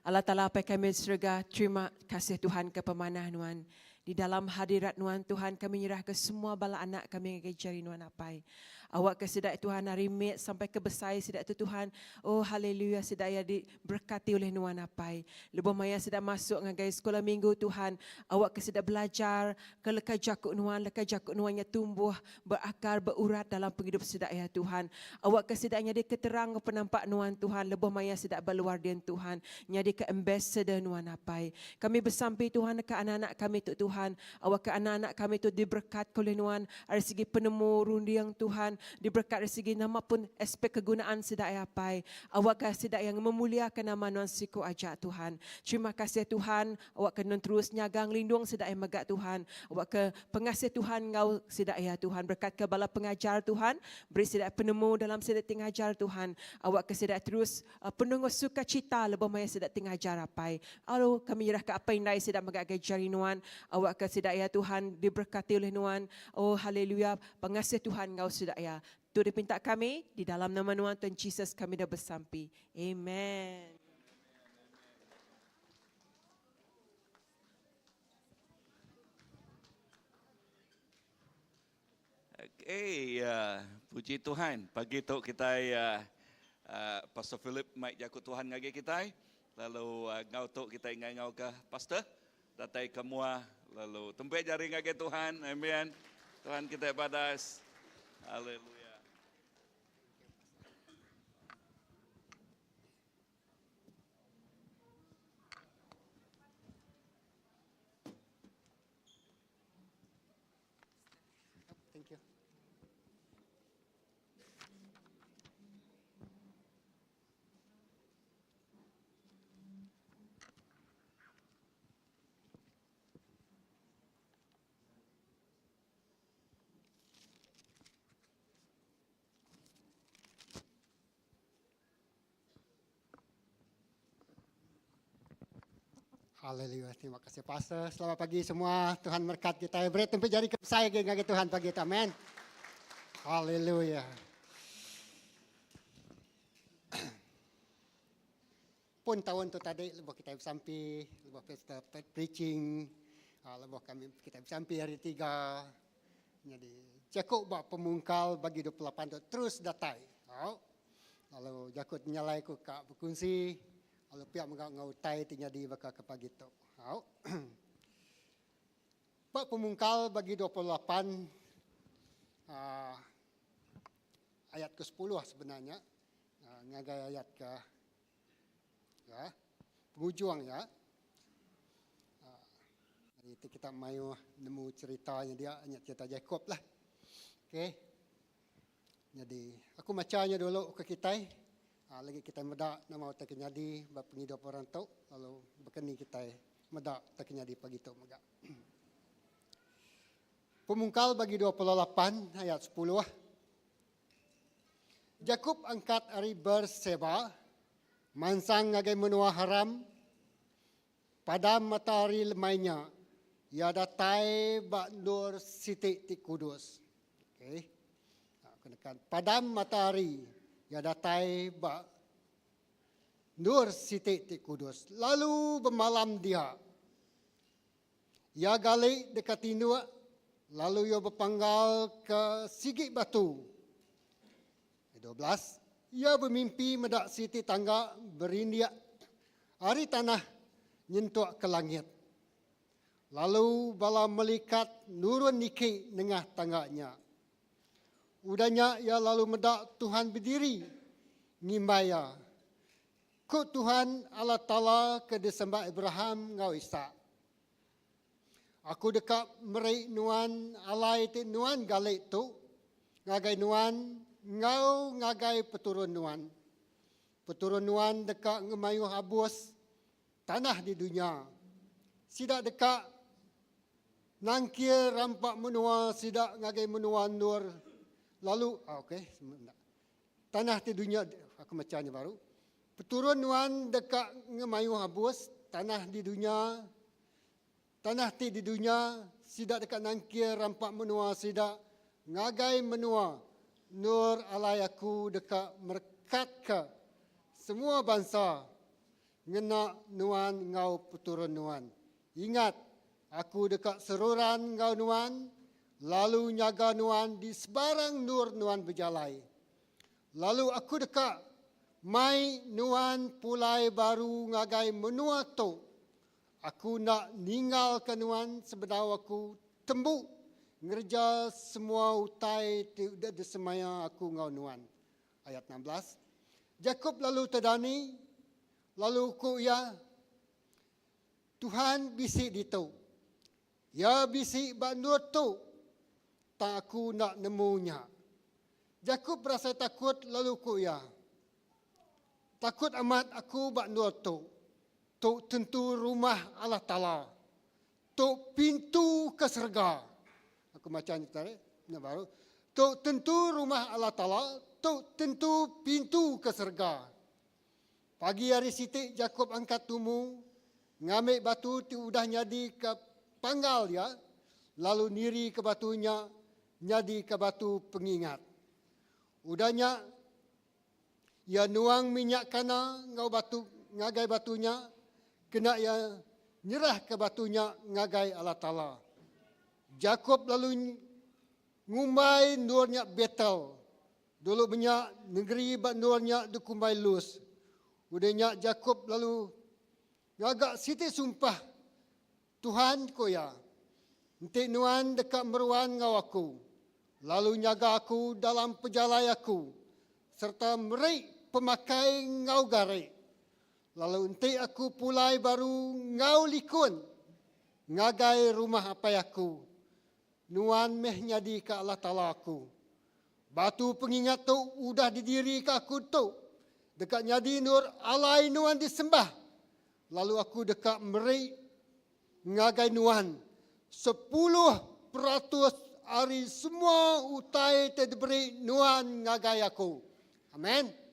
B: Allah Ta'ala Apai kami di surga, terima kasih Tuhan ke pemanah Nuan. Di dalam hadirat Nuan Tuhan kami nyerah ke semua bala anak kami ngagai jari Nuan Apai. Awak ke sida Tuhan ari mit sampai ke besai sida tu Tuhan. Oh haleluya sida iya diberkati oleh nuan Apai. Lebuh maya sida masuk ngagai sekolah minggu Tuhan, awak ke sida belajar ke leka jaku nuan, leka jaku nuan nya tumbuh berakar beurat dalam pengidup sida iya Tuhan. Awak ke sida nyadi ke terang enggau penampak nuan Tuhan lebuh maya sida ba luar din Tuhan, nyadi ke ambassador nuan Apai. Kami besampi Tuhan ke anak-anak kami tu Tuhan, awak ke anak-anak kami tu diberkat ke oleh nuan Ari segi penemu runding Tuhan diberekat ari segi nama pun aspek kegunaan sida iya apai. Awakka sida iya ngememuliaka nama nuan siku aja Tuhan. Terima kasih Tuhan awakka nuan terus nyaga ngelindung sida iya mega Tuhan. Awakka pengasih Tuhan enggau sida iya Tuhan. Berekatka bala pengajar Tuhan, beri sida penemu dalam sida ti ngajar Tuhan. Awakka sida terus penuh enggau sukacita lebuh maya sida ti ngajar apai. Lalu kami nyerahka apai indai sida mega agai jari nuan. Awakka sida iya Tuhan diberkati ulih nuan. Oh haleluya pengasih Tuhan enggau sida iya. Tu dipinta kami di dalam nama nuan Tuhan Jesus kami dah besampi. Amen.
C: Okay, uh, puji Tuhan. Pagi tu kita uh, uh, Pastor Philip mai jaku Tuhan ngagai kita. Lalu uh, ngau tu kita ngau ke pastor datai ke mua lalu tempek jari ngagai Tuhan. Amen. Tuhan kita badas. Haleluya.
D: Thank you. Haleluya. Terima kasih Pastor. Selamat pagi semua. Tuhan merkat kita. Beri tempik jari ke besai lagi ngagai Tuhan pagi tu. Amen. Haleluya. Pun taun tu tadi lebuh kita besampi, lebuh pastor preaching, ah, lebuh kami kita besampi hari tiga. Jadi jaku ba pemungkal bagi 28 tu terus datai. Au. Lalu jaku nyalai ku ka bekunsi Lalu pia mega enggau utai ti nyadi baka ke pagi tu. Au. Ba pemungkal bagi 28 uh, ayat ke 10 sebenarnya uh, ngagai ayat ke ya pengujung ya. Uh, jadi itu kita mayuh nemu ceritanya dia hanya cerita Jacob lah. Okey. Nyadi, aku macha nya dulu ke kitai, lagi kitai meda nama utai ke nyadi ba pengidup orang tu lalu baka ni kitai meda utai ke nyadi pagi tu mega. Pemungkal bagi 28 ayat 10. Jakop angkat ari Berseba mansang ngagai menua Haram. Padam matahari lemai nya, iya datai ba endur siti ti kudus. Okey. Aku nekan. Padam matahari, iya datai ba endur siti ti kudus lalu bemalam dia. Iya gali deka tinduk lalu iya bepanggal ke sigi batu. 12, iya bemimpi meda siti tangga berindik ari tanah nyentuk ke langit. Lalu bala melikat nurun niki nengah tangga nya. Udah nya iya lalu meda Tuhan bediri ngimbai iya. Ku Tuhan Allah Taala ke disembah Abraham enggau Isak, Aku deka meri nuan alai ti nuan gali tu ngagai nuan enggau ngagai peturun nuan. Peturun nuan deka ngemayuh abus tanah di dunya. Sida deka nangkir rampa menua sida ngagai menua endur lalu okey tanah ti dunya aku macha nya baru. Peturun nuan deka ngemayuh abus tanah di dunya. Tanah ti di dunya, sida deka nangkir rampa menua sida ngagai menua endur alai Aku deka merekatka semua bansa ngena nuan enggau peturun nuan. Ingat, Aku deka seruran enggau nuan lalu nyaga nuan di sebarang endur nuan bejalai. Lalu Aku deka mai nuan pulai baru ngagai menua tu Aku enda ninggalka nuan sebedau aku tembu ngereja semua utai ti udah disemaya aku enggau nuan. Ayat 16. Jakop lalu tedani, lalu ku iya, Tuhan bisi ditu. Iya bisi ba endur tu, tang aku enda nemu nya. Jakop berasai takut lalu ku iya, Takut amat aku ba endur tu. Tu tentu rumah Allah Taala. Tu pintu ke serega. Aku macha nya tadi, nya baru. Tu tentu rumah Allah Taala, tu tentu pintu ke serega. Pagi hari siti Jakop angkat tumu, ngambi batu ti udah nyadi ke panggal iya, lalu niri ke batu nya nyadi ke batu pengingat. Udah nya, Iya nuang minyak kana enggau batu ngagai batu nya, kena iya nyerahka batu nya ngagai Allah Taala. Jakop lalu ngumbai endur nya Betel. Dulu menya nengeri ba endur nya dikumbai Lus. Udah nya Jakop lalu ngaga siti sumpah, Tuhan, ku iya, enti nuan deka meruan enggau aku, lalu nyaga aku dalam pejalai aku, sereta meri pemakai enggau gari, lalu enti aku pulai baru enggau likun ngagai rumah apai aku, nuan meh nyadika Allah Taala aku. Batu pengingat tu udah didirika aku tu, deka nyadi endur alai nuan disembah, Lalu aku deka meri ngagai nuan 10% ari semua utai ti diberi nuan ngagai aku. Amen.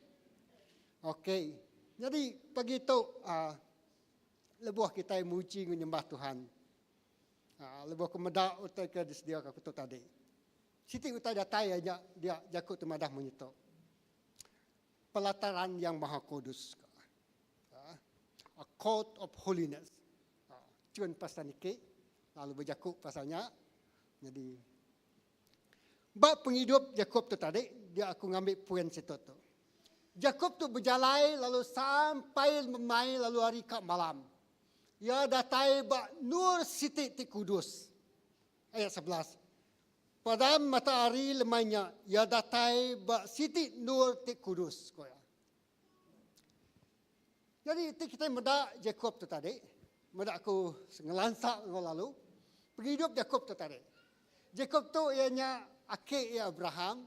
D: Okey. Nyadi pagi tu uh, Lebuh kitai muji enggau nyembah Tuhan. Ha, lebuh aku meda utai ke disediaka aku tu tadi. Siti utai datai iya nya dia jaku ti madah munyi tu. Pelataran yang Maha Kudus. Ha, a court of holiness. Ha, cun pasal niki lalu bejaku pasal nya. Jadi ba pengidup Jakob tu tadi dia aku ngambi poin situ tu. Jakob tu bejalai lalu sampai memai lalu hari ka malam. Iya datai ba nur siti ti kudus. Ayat 11. Padam matahari lemai nya, iya datai ba siti nur ti kudus, ko iya. Jadi ti kitai meda Jakob tu tadi, meda aku ngelansa enggau lalu, pengidup Jakob tu tadi. Jakob tu iya nya aki iya Abraham,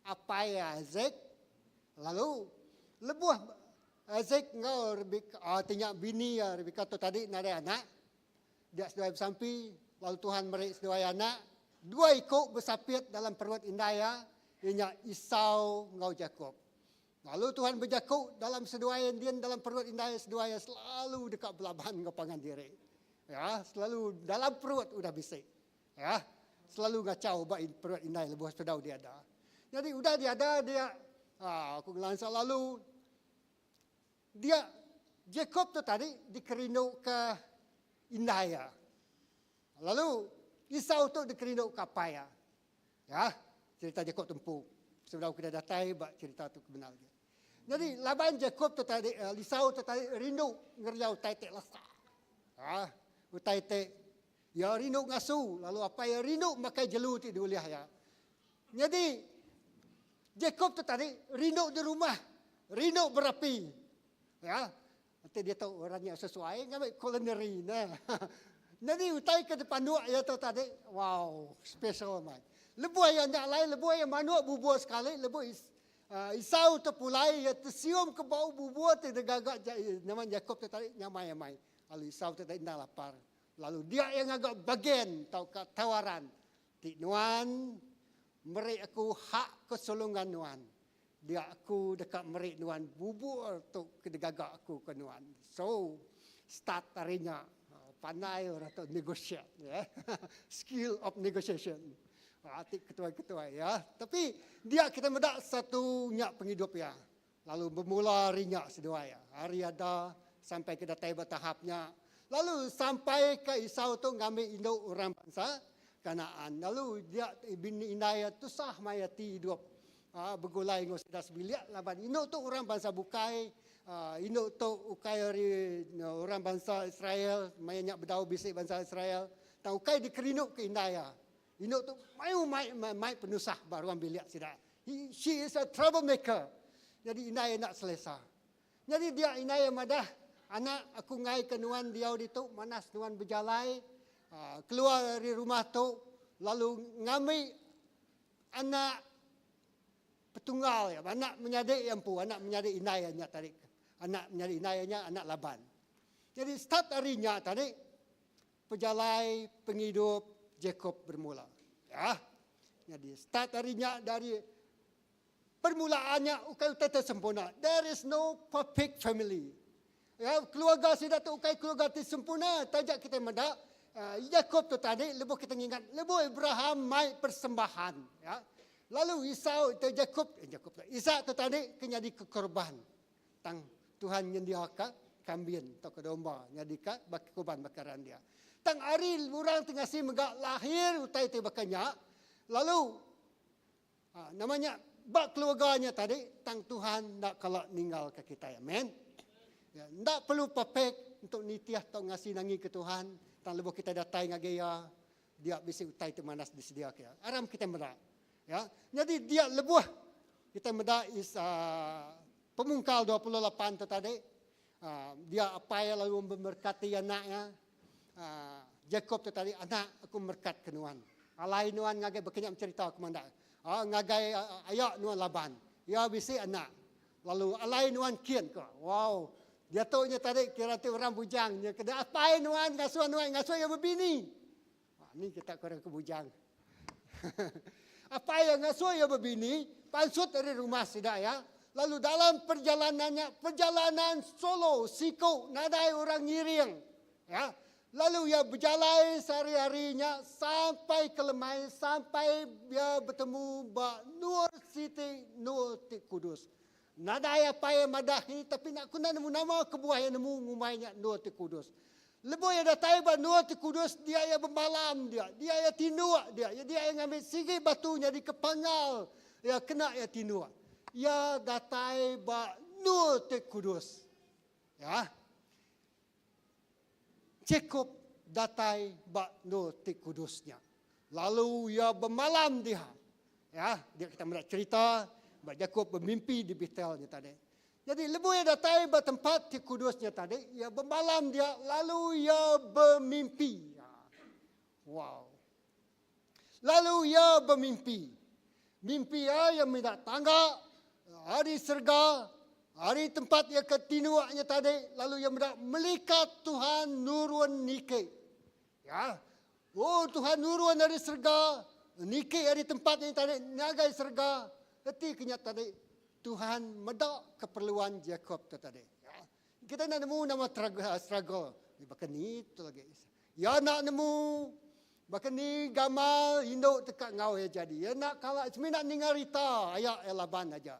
D: apai iya Isaac, lalu lebuh Isaac enggau Rebekah, ah, ti nya bini iya Rebekah tu tadi nadai anak, dia seduai besampi, lalu Tuhan meri seduai anak, dua iku besapit dalam perut indai iya, iya nya Esau enggau Jakob. Lalu Tuhan bejaku dalam seduai endin dalam perut indai seduai iya selalu deka belaban enggau pangan diri. Ya, selalu dalam perut udah bisi. Ya, selalu ngachau ba perut indai lebuh sebedau dia ada. Jadi udah dia ada dia ha, aku ngelansa lalu dia Jacob tu tadi dikerindu ke indai iya. Lalu Esau tu dikerindu ke apai iya. Ya, cerita Jacob tu empu. Sebedau kita datai ba cerita tu ke benar agi. Jadi laban Jacob tu tadi, eh, Esau tu tadi rindu ngereja utai ti lasa. Ha, utai ti ya rindu ngasu lalu apai ya rindu makai jelu ti diulih ya. Jadi Jacob tu tadi rindu di rumah, rindu berapi. Ya, Enti diatu orang nya sesuai ngambi culinary ne. Nyadi utai ke dipanduk iya tu tadi, wow, special amat. Lebuh iya enda alai, lebuh iya manduk bubur sekali, lebuh Esau tu pulai, iya tesium ke bau bubur ti digaga nama Jakob tu tadi nyamai amai. Lalu Esau tu tadi enda lapar. Lalu dia iya ngaga bagen tauka tawaran ti nuan meri aku hak kesulungan nuan. Dia aku deka meri nuan bubur tu ke digaga aku ke nuan. So, start ari nya, pandai orang tu negotiate. Yeah. Skill of negotiation. Ti ketuai-ketuai ya. Tapi dia kita meda satu nya pengidup ya. Lalu bermula ari nya seduai ya. Hari ada sampai ke datai ba tahap nya. Lalu sampai ke Esau tu ngambi indu orang bangsa Kanaan. Lalu dia bini indai ya tusah mai ati hidup begulai enggau sida sebilik laban indu tu orang bansa bukai, indu tu ukai ari orang bansa Israel, maya nya bedau bisi bansa Israel, tang ukai dikerindu ke indai iya. Indu tu mayuh mai mai penusah ba ruang bilik sida. He, she is a troublemaker. Nyadi indai iya enda selesa. Nyadi dia indai iya madah, Anak, aku enggai ke nuan diau ditu, manas nuan bejalai keluar ari rumah tu lalu ngambi anak petunggal iya, anak menyadi iya empu, anak menyadi indai iya nya tadi. Anak menyadi indai iya nya anak Laban. Jadi start ari nya tadi pejalai pengidup Jacob bermula. Ya. Jadi start ari nya dari permulaannya ukai utai ti sempurna. There is no perfect family. Ya, keluarga sida tu ukai keluarga ti sempurna. Taja kita meda Jacob tu tadi lebuh kita ngingat lebuh Abraham mai persembahan, ya. Lalu Esau tu Jacob, eh, Jacob tu, Isak tu tadi ke nyadi ke korban. Tang Tuhan nyendiaka kambin tauka domba nyadika baka korban bakaran dia. Tang ari orang ti ngasi mega lahir utai ti baka nya, lalu Ha, nama nya ba keluarga nya tadi tang Tuhan enda kala ninggalka kitai. Amen. Ya, enda perlu perfect untuk nitih atau ngasi nangi ke Tuhan. Tang lebuh kita datai ngagai iya, dia bisi utai ti manas disediaka iya. Aram kita meda. Ya. Jadi dia lebuh kita meda is uh, pemungkal 28 tu tadi, uh, dia apai lalu memberkati anaknya. Uh, Jacob tu tadi, anak aku merkat ke nuan. Alai nuan ngagai bekenyap cerita aku mandak. Uh, ngagai uh, ayak nuan Laban. Ya bisi anak. Lalu alai nuan kin ko. Wow. Dia tu nya tadi kira tu orang bujang nya kena apai nuan ngasuh nuan ngasuh ya berbini. Ha, ni kita kurang ke bujang. Apai yang ngasuh ya berbini, pansut dari rumah sida ya. Lalu dalam perjalanan nya, perjalanan solo, siku, nadai orang ngiring. Ya. Lalu iya bejalai sehari-hari nya sampai ke lemai, sampai iya betemu ba endur siti, endur ti kudus. Nadai apai iya madah ini tapi aku enda nemu nama kebuah iya nemu ngumbai nya endur ti kudus. Lebuh iya datai ba endur ti kudus, dia iya bemalam dia, dia iya tinduk dia, dia iya ngambi sigi batu nyadika panggal iya kena iya tinduk. Iya datai ba endur ti kudus. Ya. Jakob datai ba endur ti kudus nya. Lalu iya bemalam dia. Ya, dia kita meda cerita ba Jakob bemimpi di Betel nya tadi. Jadi lebuh iya datai ba tempat ti kudus nya tadi, iya bemalam dia lalu iya bemimpi. Ya. Wow. Lalu iya bemimpi. Mimpi iya, iya meda tangga ari serega, ari tempat iya ke tinduk nya tadi, lalu iya meda melikat Tuhan nurun niki. Ya. Oh Tuhan nurun ari serega, niki ari tempat nya tadi ngagai serega. Reti ke nya tadi, Tuhan meda keperluan Jakob tu tadi. Ya. Kita enda nemu nama struggle. Baka ni tu lagi. Iya enda nemu baka ni gamal indu teka enggau iya jadi. Iya enda kala semina ninga rita aya iya laban aja.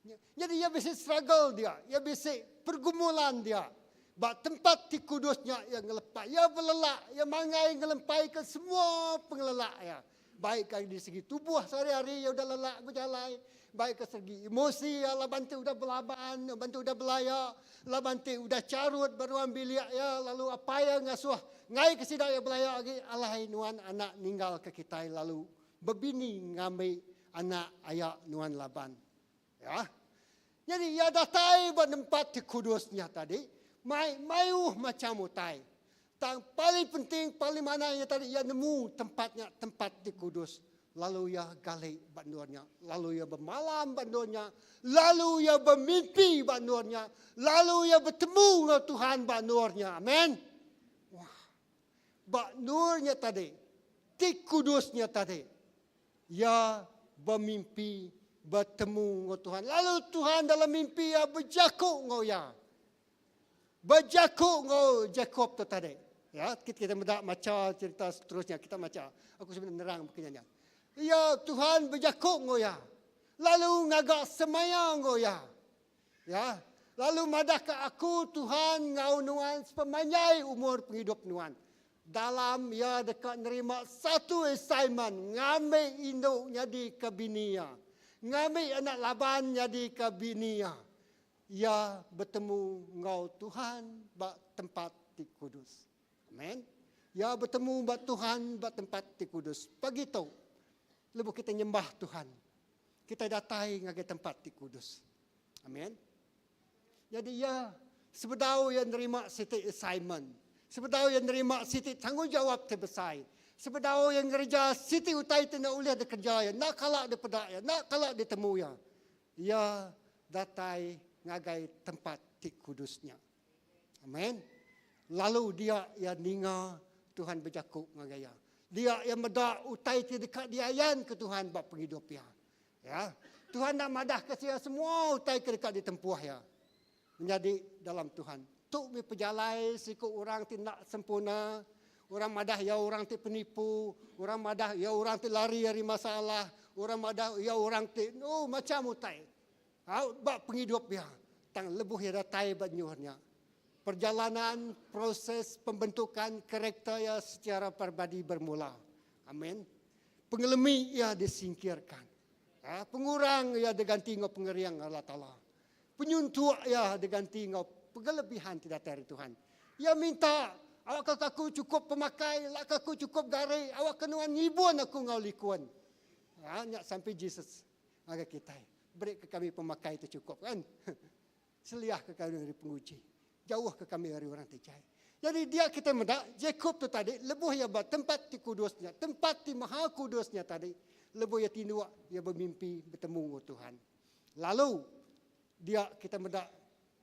D: Nyadi iya bisi struggle dia, iya bisi pergumulan dia. Ba tempat ti kudus nya iya ngelepai, iya belelak, iya mangai ngelempaika semua pengelelak iya. Baik ka di segi tubuh sehari-hari iya udah lelak bejalai, baik ka segi emosi iya laban ti udah belaban, laban ti udah belaya, laban ti udah charut ba ruang bilik iya lalu apai iya ngasuh ngai ke sida iya belaya agi alai nuan anak ninggal ke kitai lalu bebini ngambi anak aya nuan laban. Ya. Nyadi iya datai ba nempat ti kudus nya tadi mai mayuh macham utai. Tang paling penting paling manah iya tadi iya nemu tempat nya tempat ti kudus lalu iya gali ba endur nya lalu iya bemalam ba endur nya lalu iya bemimpi ba endur nya lalu iya betemu enggau Tuhan ba endur nya. Amen. Wah. Ba endur nya tadi ti kudus nya tadi Iya bemimpi betemu enggau Tuhan. Lalu Tuhan dalam mimpi iya bejaku enggau iya. Bejaku enggau Jakob tu tadi. Ya, kita, kita meda macha cerita seterusnya kita macha. Aku sebenarnya nerang begini nya. Iya Tuhan bejaku enggau iya. Lalu ngaga semaya enggau iya. Ya, lalu madahka aku Tuhan enggau nuan sepemanjai umur pengidup nuan. Dalam iya deka nerima satu assignment ngambi indu nyadika bini iya. Ngambi anak Laban nyadika bini iya. Iya betemu enggau Tuhan ba tempat ti kudus. Amen. Iya betemu ba Tuhan ba tempat ti kudus. Pagi tu, lebuh kita nyembah Tuhan, kita datai ngagai tempat ti kudus. Amen. Nyadi iya sebedau iya nerima siti assignment, sebedau iya nerima siti tanggungjawap ti besai, sebedau iya ngereja siti utai ti enda ulih dikereja iya, enda kala dipeda iya, enda kala ditemu iya, iya datai ngagai tempat ti kudus nya. Amen. Lalu dia iya ninga Tuhan bejaku ngagai iya. Dia iya meda utai ti deka diayanka Tuhan ba pengidup iya. Ya. Tuhan enda madahka sia semua utai ke deka ditempuh iya. Menyadi dalam Tuhan. Tu mih pejalai siku orang ti enda sempurna, orang madah iya orang ti penipu, orang madah iya orang ti lari ari masalah, orang madah iya orang ti oh macham utai. Au ba pengidup iya. Tang lebuh iya datai ba nyuh nya, perjalanan proses pembentukan karakter iya secara peribadi bermula. Amen. Pengelemi iya disingkirkan. Ha, pengurang iya diganti enggau pengering Allah Taala. Penyuntuk iya diganti enggau pengelebihan ti datai ari Tuhan. Iya minta, awakka aku chukup pemakai, laka aku chukup gari, awakka nuan ngibun aku enggau likun. Ha, nya sampai Jesus ngagai kitai. Beri ke kami pemakai ti chukup kan. Seliahka kami ari penguji. Jauhka kami ari orang ti jai. Nyadi dia kitai meda Jakob tu tadi lebuh iya ba tempat ti kudus nya, tempat ti maha kudus nya tadi, lebuh iya tinduk, iya bemimpi betemu enggau Tuhan. Lalu dia kitai meda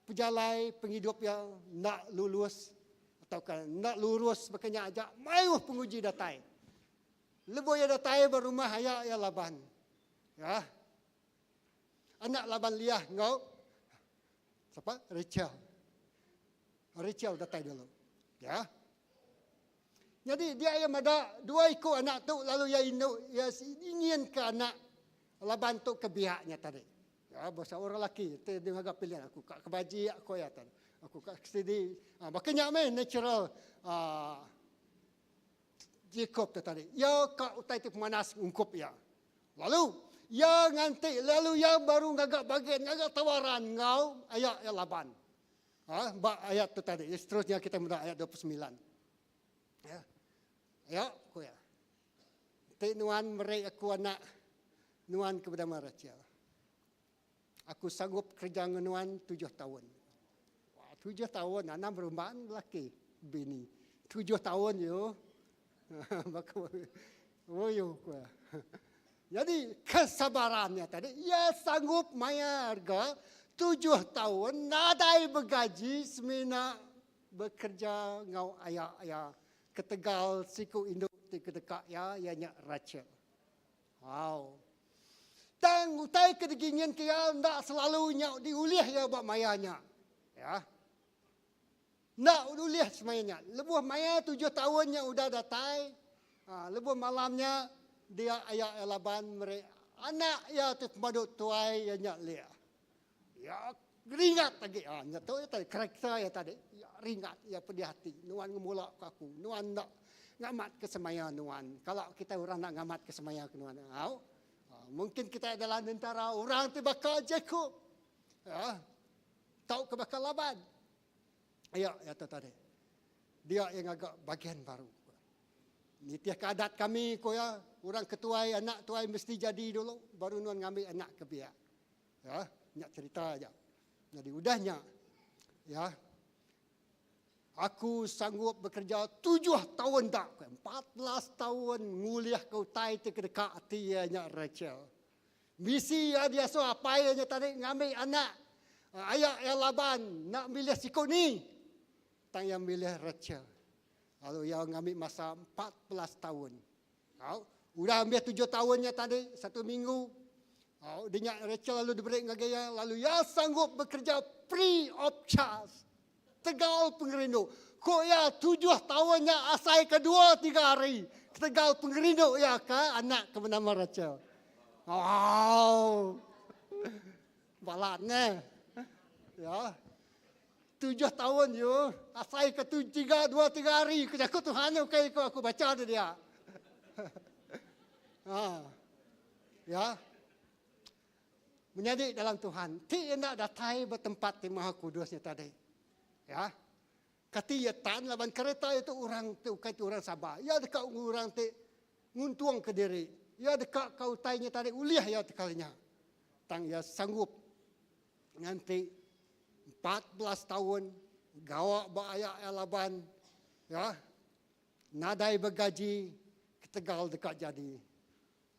D: pejalai pengidup iya enda lulus tauka enda lurus baka nya aja, mayuh penguji datai. Lebuh iya datai ba rumah aya iya Laban. Ya. Anak laban Leah enggau sapa? Rachel. Rachel datai dulu. Ya. Nyadi dia iya meda dua iku anak tu lalu iya indu iya ingin ke anak laban tu ke biak nya tadi. Ya basa orang laki ti dia ngaga pilihan aku ka ke bajik ko iya tadi. Aku ka ke sidi. Ha, baka nya meh natural uh, Jacob tu tadi. Iya ka utai ti pemanas ungkup iya. Lalu iya nganti lalu iya baru ngaga bagian ngaga tawaran enggau aya iya Laban. Ha, ba ayat tu tadi. Seterusnya kita meda ayat 29. Ya. Ya, ku iya. Enti nuan meri aku anak nuan ke benama Rachel. Aku sanggup kereja enggau nuan tujuh taun. Wah, tujuh taun anang berumban laki bini. Tujuh taun yo. Baka oh yo ku iya. Jadi kesabarannya tadi iya sanggup mayar ga tujuh taun nadai begaji semina bekerja enggau aya iya ketegal siku indu ti kedeka iya iya nya Rachel. Wow. Tang utai ke diginginka iya enda selalu nya diulih iya ba maya nya. Ya. Enda ulih semaya nya. Lebuh maya tujuh taun nya udah datai, ha, lebuh malam nya dia aya iya Laban meri anak iya ti pemadu tuai iya nya Leah. Iya ringat agi. Ha, nya tu iya tadi karakter iya tadi. Iya ringat, iya pedih ati. Nuan ngemula ke aku. Nuan enda ngamatka semaya nuan. Kala kitai orang enda ngamatka semaya ke nuan. Au. Ha, mungkin kitai adalah nentara orang ti baka Jacob. Ha, tauka baka Laban. Iya, iya tu tadi. Dia yang ngaga bagian baru. Nitihka adat kami, ku iya, orang ke tuai, anak tuai mesti jadi dulu, baru nuan ngambi anak ke biak. Ya, nya cerita aja. Jadi udah nya, ya, aku sanggup bekerja tujuh tahun tak, 14 tahun ngulih ke utai ti kedeka ati iya nya Rachel. Misi iya diasuh apai iya nya tadi ngambi anak aya iya Laban enda milih siku ni. Tang iya milih Rachel. Lalu iya ngambi masa 14 taun. Au, udah ambih tujuh taun nya tadi, satu minggu. Au, dia nya Rachel lalu diberi ngagai iya, lalu iya sanggup bekereja free of charge. Tegal pengerindu. Ku iya, tujuh taun nya asai ke dua tiga hari ketegal pengerindu iya ke anak ke benama Rachel. Wow. Balat ne. Ya. Tujuh taun yu asai ke tu tiga dua tiga hari ku jaku Tuhan ukai ku aku baca tu dia. Ha. Ya. Menyadi dalam Tuhan, ti enda datai ba tempat ti Maha Kudus nya tadi. Ya. Kati iya tan laban kereta iya tu orang ti ukai ti orang sabar. Iya deka orang ti nguntungka diri. Iya deka ka utai nya tadi ulih iya tekala nya. Tang iya sanggup nganti 14 taun gawa ba aya iya laban ya nadai begaji ketegal deka jadi.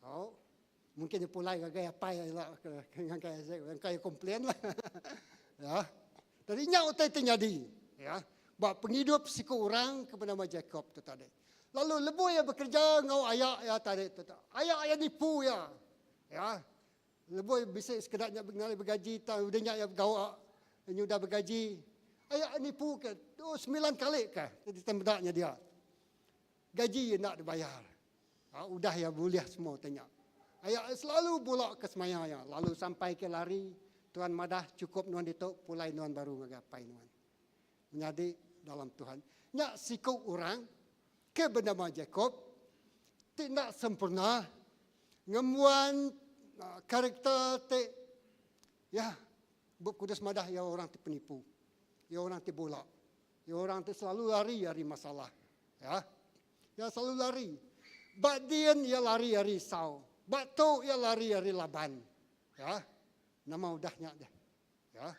D: Au. Mungkin dia pulai ngagai apai ila ngagai Isaac engka iya complain lah. ya. Tadi nya utai ti nyadi ya. Ba pengidup siku orang ke benama Jacob tu tadi. Lalu lebuh iya bekerja enggau aya iya tadi tu. Aya iya nipu iya. Ya. Lebuh bisi sekeda nya ngalih begaji tang udah nya iya gawa nyudah begaji. Aya nipu ke tu sembilan kali ke ti meda nya dia. Gaji iya enda dibayar. Ha, udah iya bulih semua utai nya. Aya selalu bula ke semaya iya. Lalu sampai ke lari, Tuhan madah chukup nuan ditu, pulai nuan baru ngagai apai nuan. Menyadi dalam Tuhan. Nya siku orang ke benama Jacob ti enda sempurna, ngembuan karakter ti ya Bup Kudus madah iya orang ti penipu. Iya orang ti bula. Iya orang ti selalu lari ari masalah. Ya. Iya selalu lari. Ba din iya lari ari Esau. Ba tu iya lari ari Laban. Ya. Nama udah nya deh. Ya.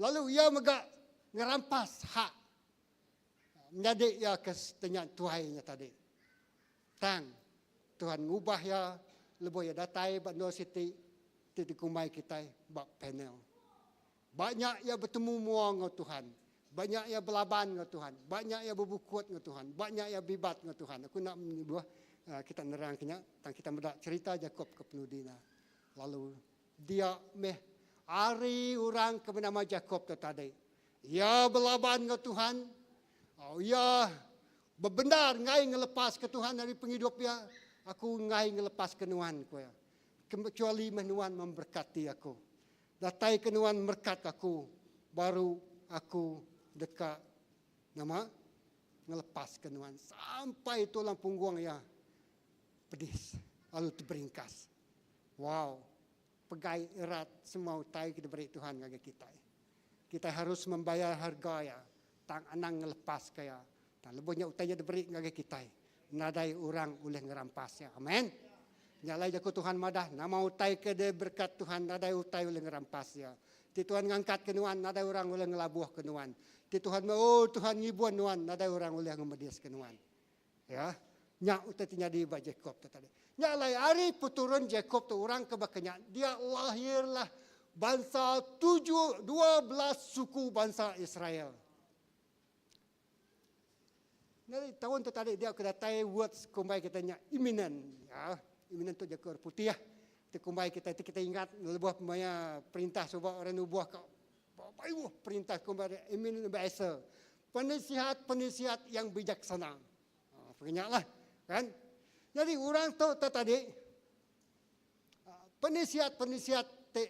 D: Lalu iya mega ngerampas hak menyadi iya ke tenya tuai nya tadi. Tang Tuhan ngubah iya lebuh iya datai ba endur siti ti dikumbai kitai ba panel. Ba nya iya betemu mua enggau Tuhan. Ba nya iya belaban enggau Tuhan. Ba nya iya bebukut enggau Tuhan. Ba nya iya bibat enggau Tuhan. Aku enda menyuduh kita nerangka nya, tang kita meda cherita Jakop ke penudi nya. Lalu. Dia meh ari orang ke benama Jakob tu tadi. Iya belaban enggau Tuhan. Iya bebendar enggai ngelepaska Tuhan ari pengidup iya. Aku enggai ngelepaska nuan, ku iya. Kecuali meh nuan memberkati aku. Datai ke nuan merekat aku, baru aku deka nama? Ngelepaska nuan sampai tulang punggung iya pedis lalu teberingkas. Wow! Pegai erat semua utai ke diberi Tuhan ngagai kitai. Kitai harus membayar harga iya, tang anang ngelepaska iya. Tang lebuh nya utai nya diberi ngagai kitai, nadai orang ulih ngerampas iya. Amen. Nya alai jaku Tuhan madah, nama utai ke diberekat Tuhan nadai utai ulih ngerampas iya. Ti Tuhan ngangkatka nuan, nadai orang ulih ngelabuhka nuan. Ti Tuhan oh Tuhan ngibun nuan, nadai orang ulih ngemediska nuan. Ya. Nya utai ti nyadi ba Jakob tu tadi. Nya alai ari peturun Jakob tu orang ke baka nya, dia lahirlah bansa tujuh 12 suku bansa Israel. Nyadi taun tu tadi dia ke datai words kumbai kita nya imminent. Ya, imminent tu jaku orang putih. Ti kumbai kita ti kita ingat lebuh maya perintah suba orang nubuh ka mayuh perintah kumbai dia imminent advisor. Penasihat-penasihat yang bijaksana. Ha, pengingat lah kan. Jadi orang tu tadi Penisiat-penisiat ti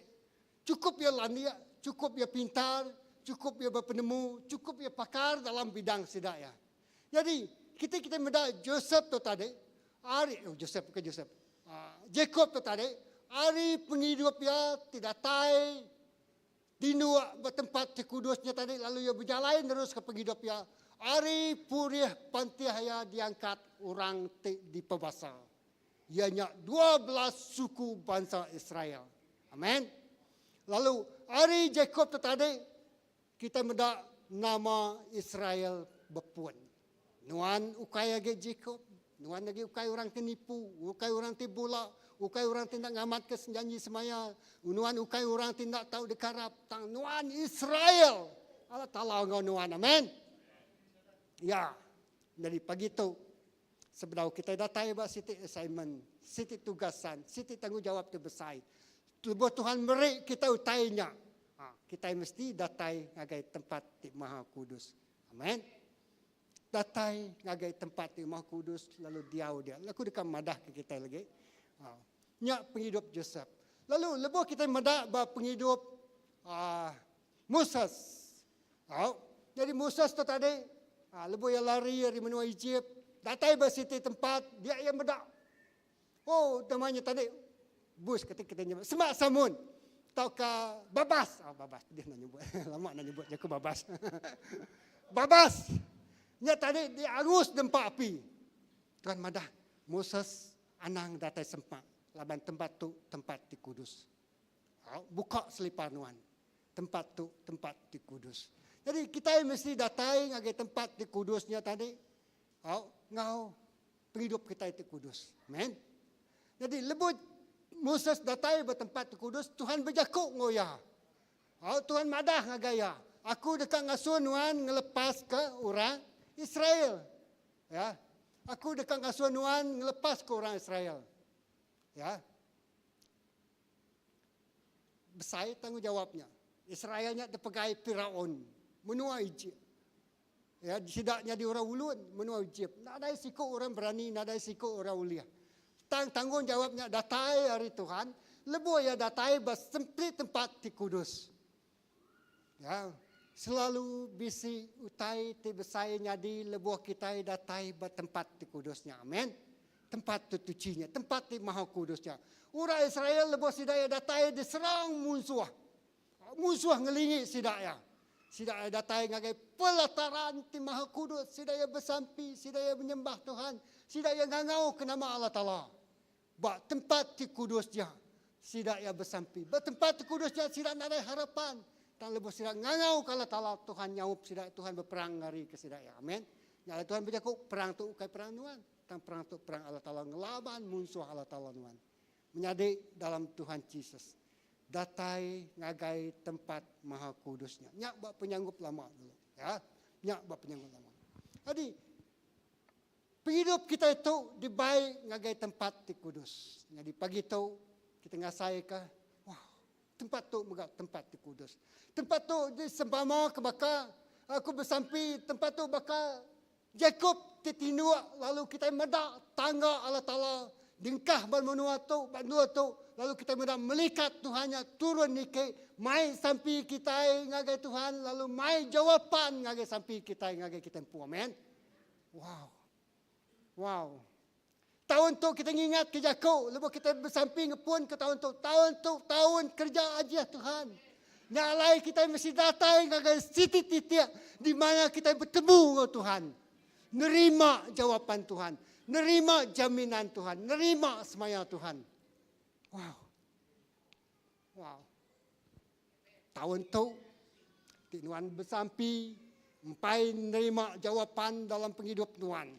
D: chukup iya landik, chukup iya pintar, chukup iya bepenemu, chukup iya pakar dalam bidang sida iya. Nyadi, kiti kitai meda Josep tu tadi, ari, oh Josep bukan Josep, uh, Jacob tu tadi, ari pengidup iya ti datai tinduk ba tempat ti kudus nya tadi lalu iya bejalai neruska pengidup iya, ari purih pantih iya diangkat orang ti dipebasa. Iya nya 12 suku bansa Israel. Amen. Lalu ari Jacob tu tadi kita meda nama Israel bepun. Nuan ukai agi Jacob, nuan agi ukai orang ti nipu, ukai orang ti bula, ukai orang ti enda ngamatka janji semaya, nuan ukai orang ti enda tau dikarap, tang nuan Israel. Allah Taala enggau nuan. Amen. Ya. Jadi pagi tu Sebedau kitai datai ba siti assignment, siti tugasan, siti tanggungjawap ti besai, lebuh Tuhan meri kitai utai nya, ha, kitai mesti datai ngagai tempat ti Maha Kudus. Amen. Datai ngagai tempat ti Maha Kudus lalu diau dia. Aku deka madah ke kitai lagi. Ha, nya pengidup Joseph. Lalu lebuh kitai meda ba pengidup uh, Moses. Au. Jadi Moses tu tadi, ha, lebuh iya lari ari menua Ejip, datai ba siti tempat, dia iya meda. Oh, namanya tadi, bus kata kita nyebut, semak samun. Tauka babas. Oh, babas. Dia nak nyebut. Lama nak nyebut jaku babas. Babas. Nya tadi dia angus dempa api. Tuhan madah, Moses anang datai sempak laban tempat tu tempat ti kudus. Buka selipar nuan. Tempat tu tempat ti kudus. Jadi kitai mesti datai ngagai tempat ti kudus nya tadi. Au ngau pengidup kitai ti kudus. Amen. Jadi lebuh Moses datai ba tempat ti kudus, Tuhan bejaku enggau iya. Au Tuhan madah ngagai iya, aku deka ngasuh nuan ngelepaska orang Israel. Ya. Aku deka ngasuh nuan ngelepaska orang Israel. Ya. Besai tanggungjawap nya. Israel nya dipegai Firaun, menua Ejip. Ya, sida nyadi orang ulun menua Ejip. Nadai siku orang berani, nadai siku orang ulih. Tang tanggungjawap nya datai ari Tuhan lebuh iya datai ba sempit tempat ti kudus. Ya, selalu bisi utai ti besai nyadi lebuh kitai datai ba tempat ti kudus nya. Amen. Tempat ti tuchi nya, tempat ti maha kudus nya. Orang Israel lebuh sida iya datai diserang munsuh. Munsuh ngelingi sida iya. Sida iya datai ngagai pelataran ti maha kudus. Sida iya besampi, sida iya menyembah Tuhan. Sida iya ngangau ke nama Allah Taala. Ba tempat ti kudus nya, sida iya besampi. Ba tempat ti kudus nya, sida nadai harapan. Tang lebuh sida ngangauka Allah Taala, Tuhan nyaup sida, Tuhan beperang ngarika sida iya. Amen. Nya alai Tuhan bejaku, Perang tu ukai perang nuan, tang perang tu perang Allah Taala ngelaban munsuh Allah Taala nuan. Menyadi dalam Tuhan Jesus, datai ngagai tempat Maha Kudus nya. Nya ba penyanggup lama dulu. Ya. Nya ba penyanggup lama. Jadi, Pengidup kitai tu dibai ngagai tempat ti kudus. Nyadi pagi tu kita ngasaika, wah. Tempat tu mega tempat ti kudus. Tempat tu disempama ke baka aku besampi tempat tu baka Jacob ti tinduk lalu kitai meda tangga Allah Taala dingkah ba menua tu ba endur tu lalu kitai meda melikat Tuhan nya turun niki mai sampi kitai ngagai Tuhan lalu mai jawapan ngagai sampi kitai ngagai kitai empu. Amen. Wow. Wow. Taun tu kita ngingatka jaku lebuh kita besampi ngepunka taun tu. Taun tu taun kereja ajih Tuhan. Nya alai kitai mesti datai ngagai siti titik di mana kitai betemu enggau Tuhan. Nerima jawapan Tuhan. Nerima jaminan Tuhan. Nerima semaya Tuhan. Wow. Wow. Taun tu, ti nuan besampi empai nerima jawapan dalam pengidup nuan.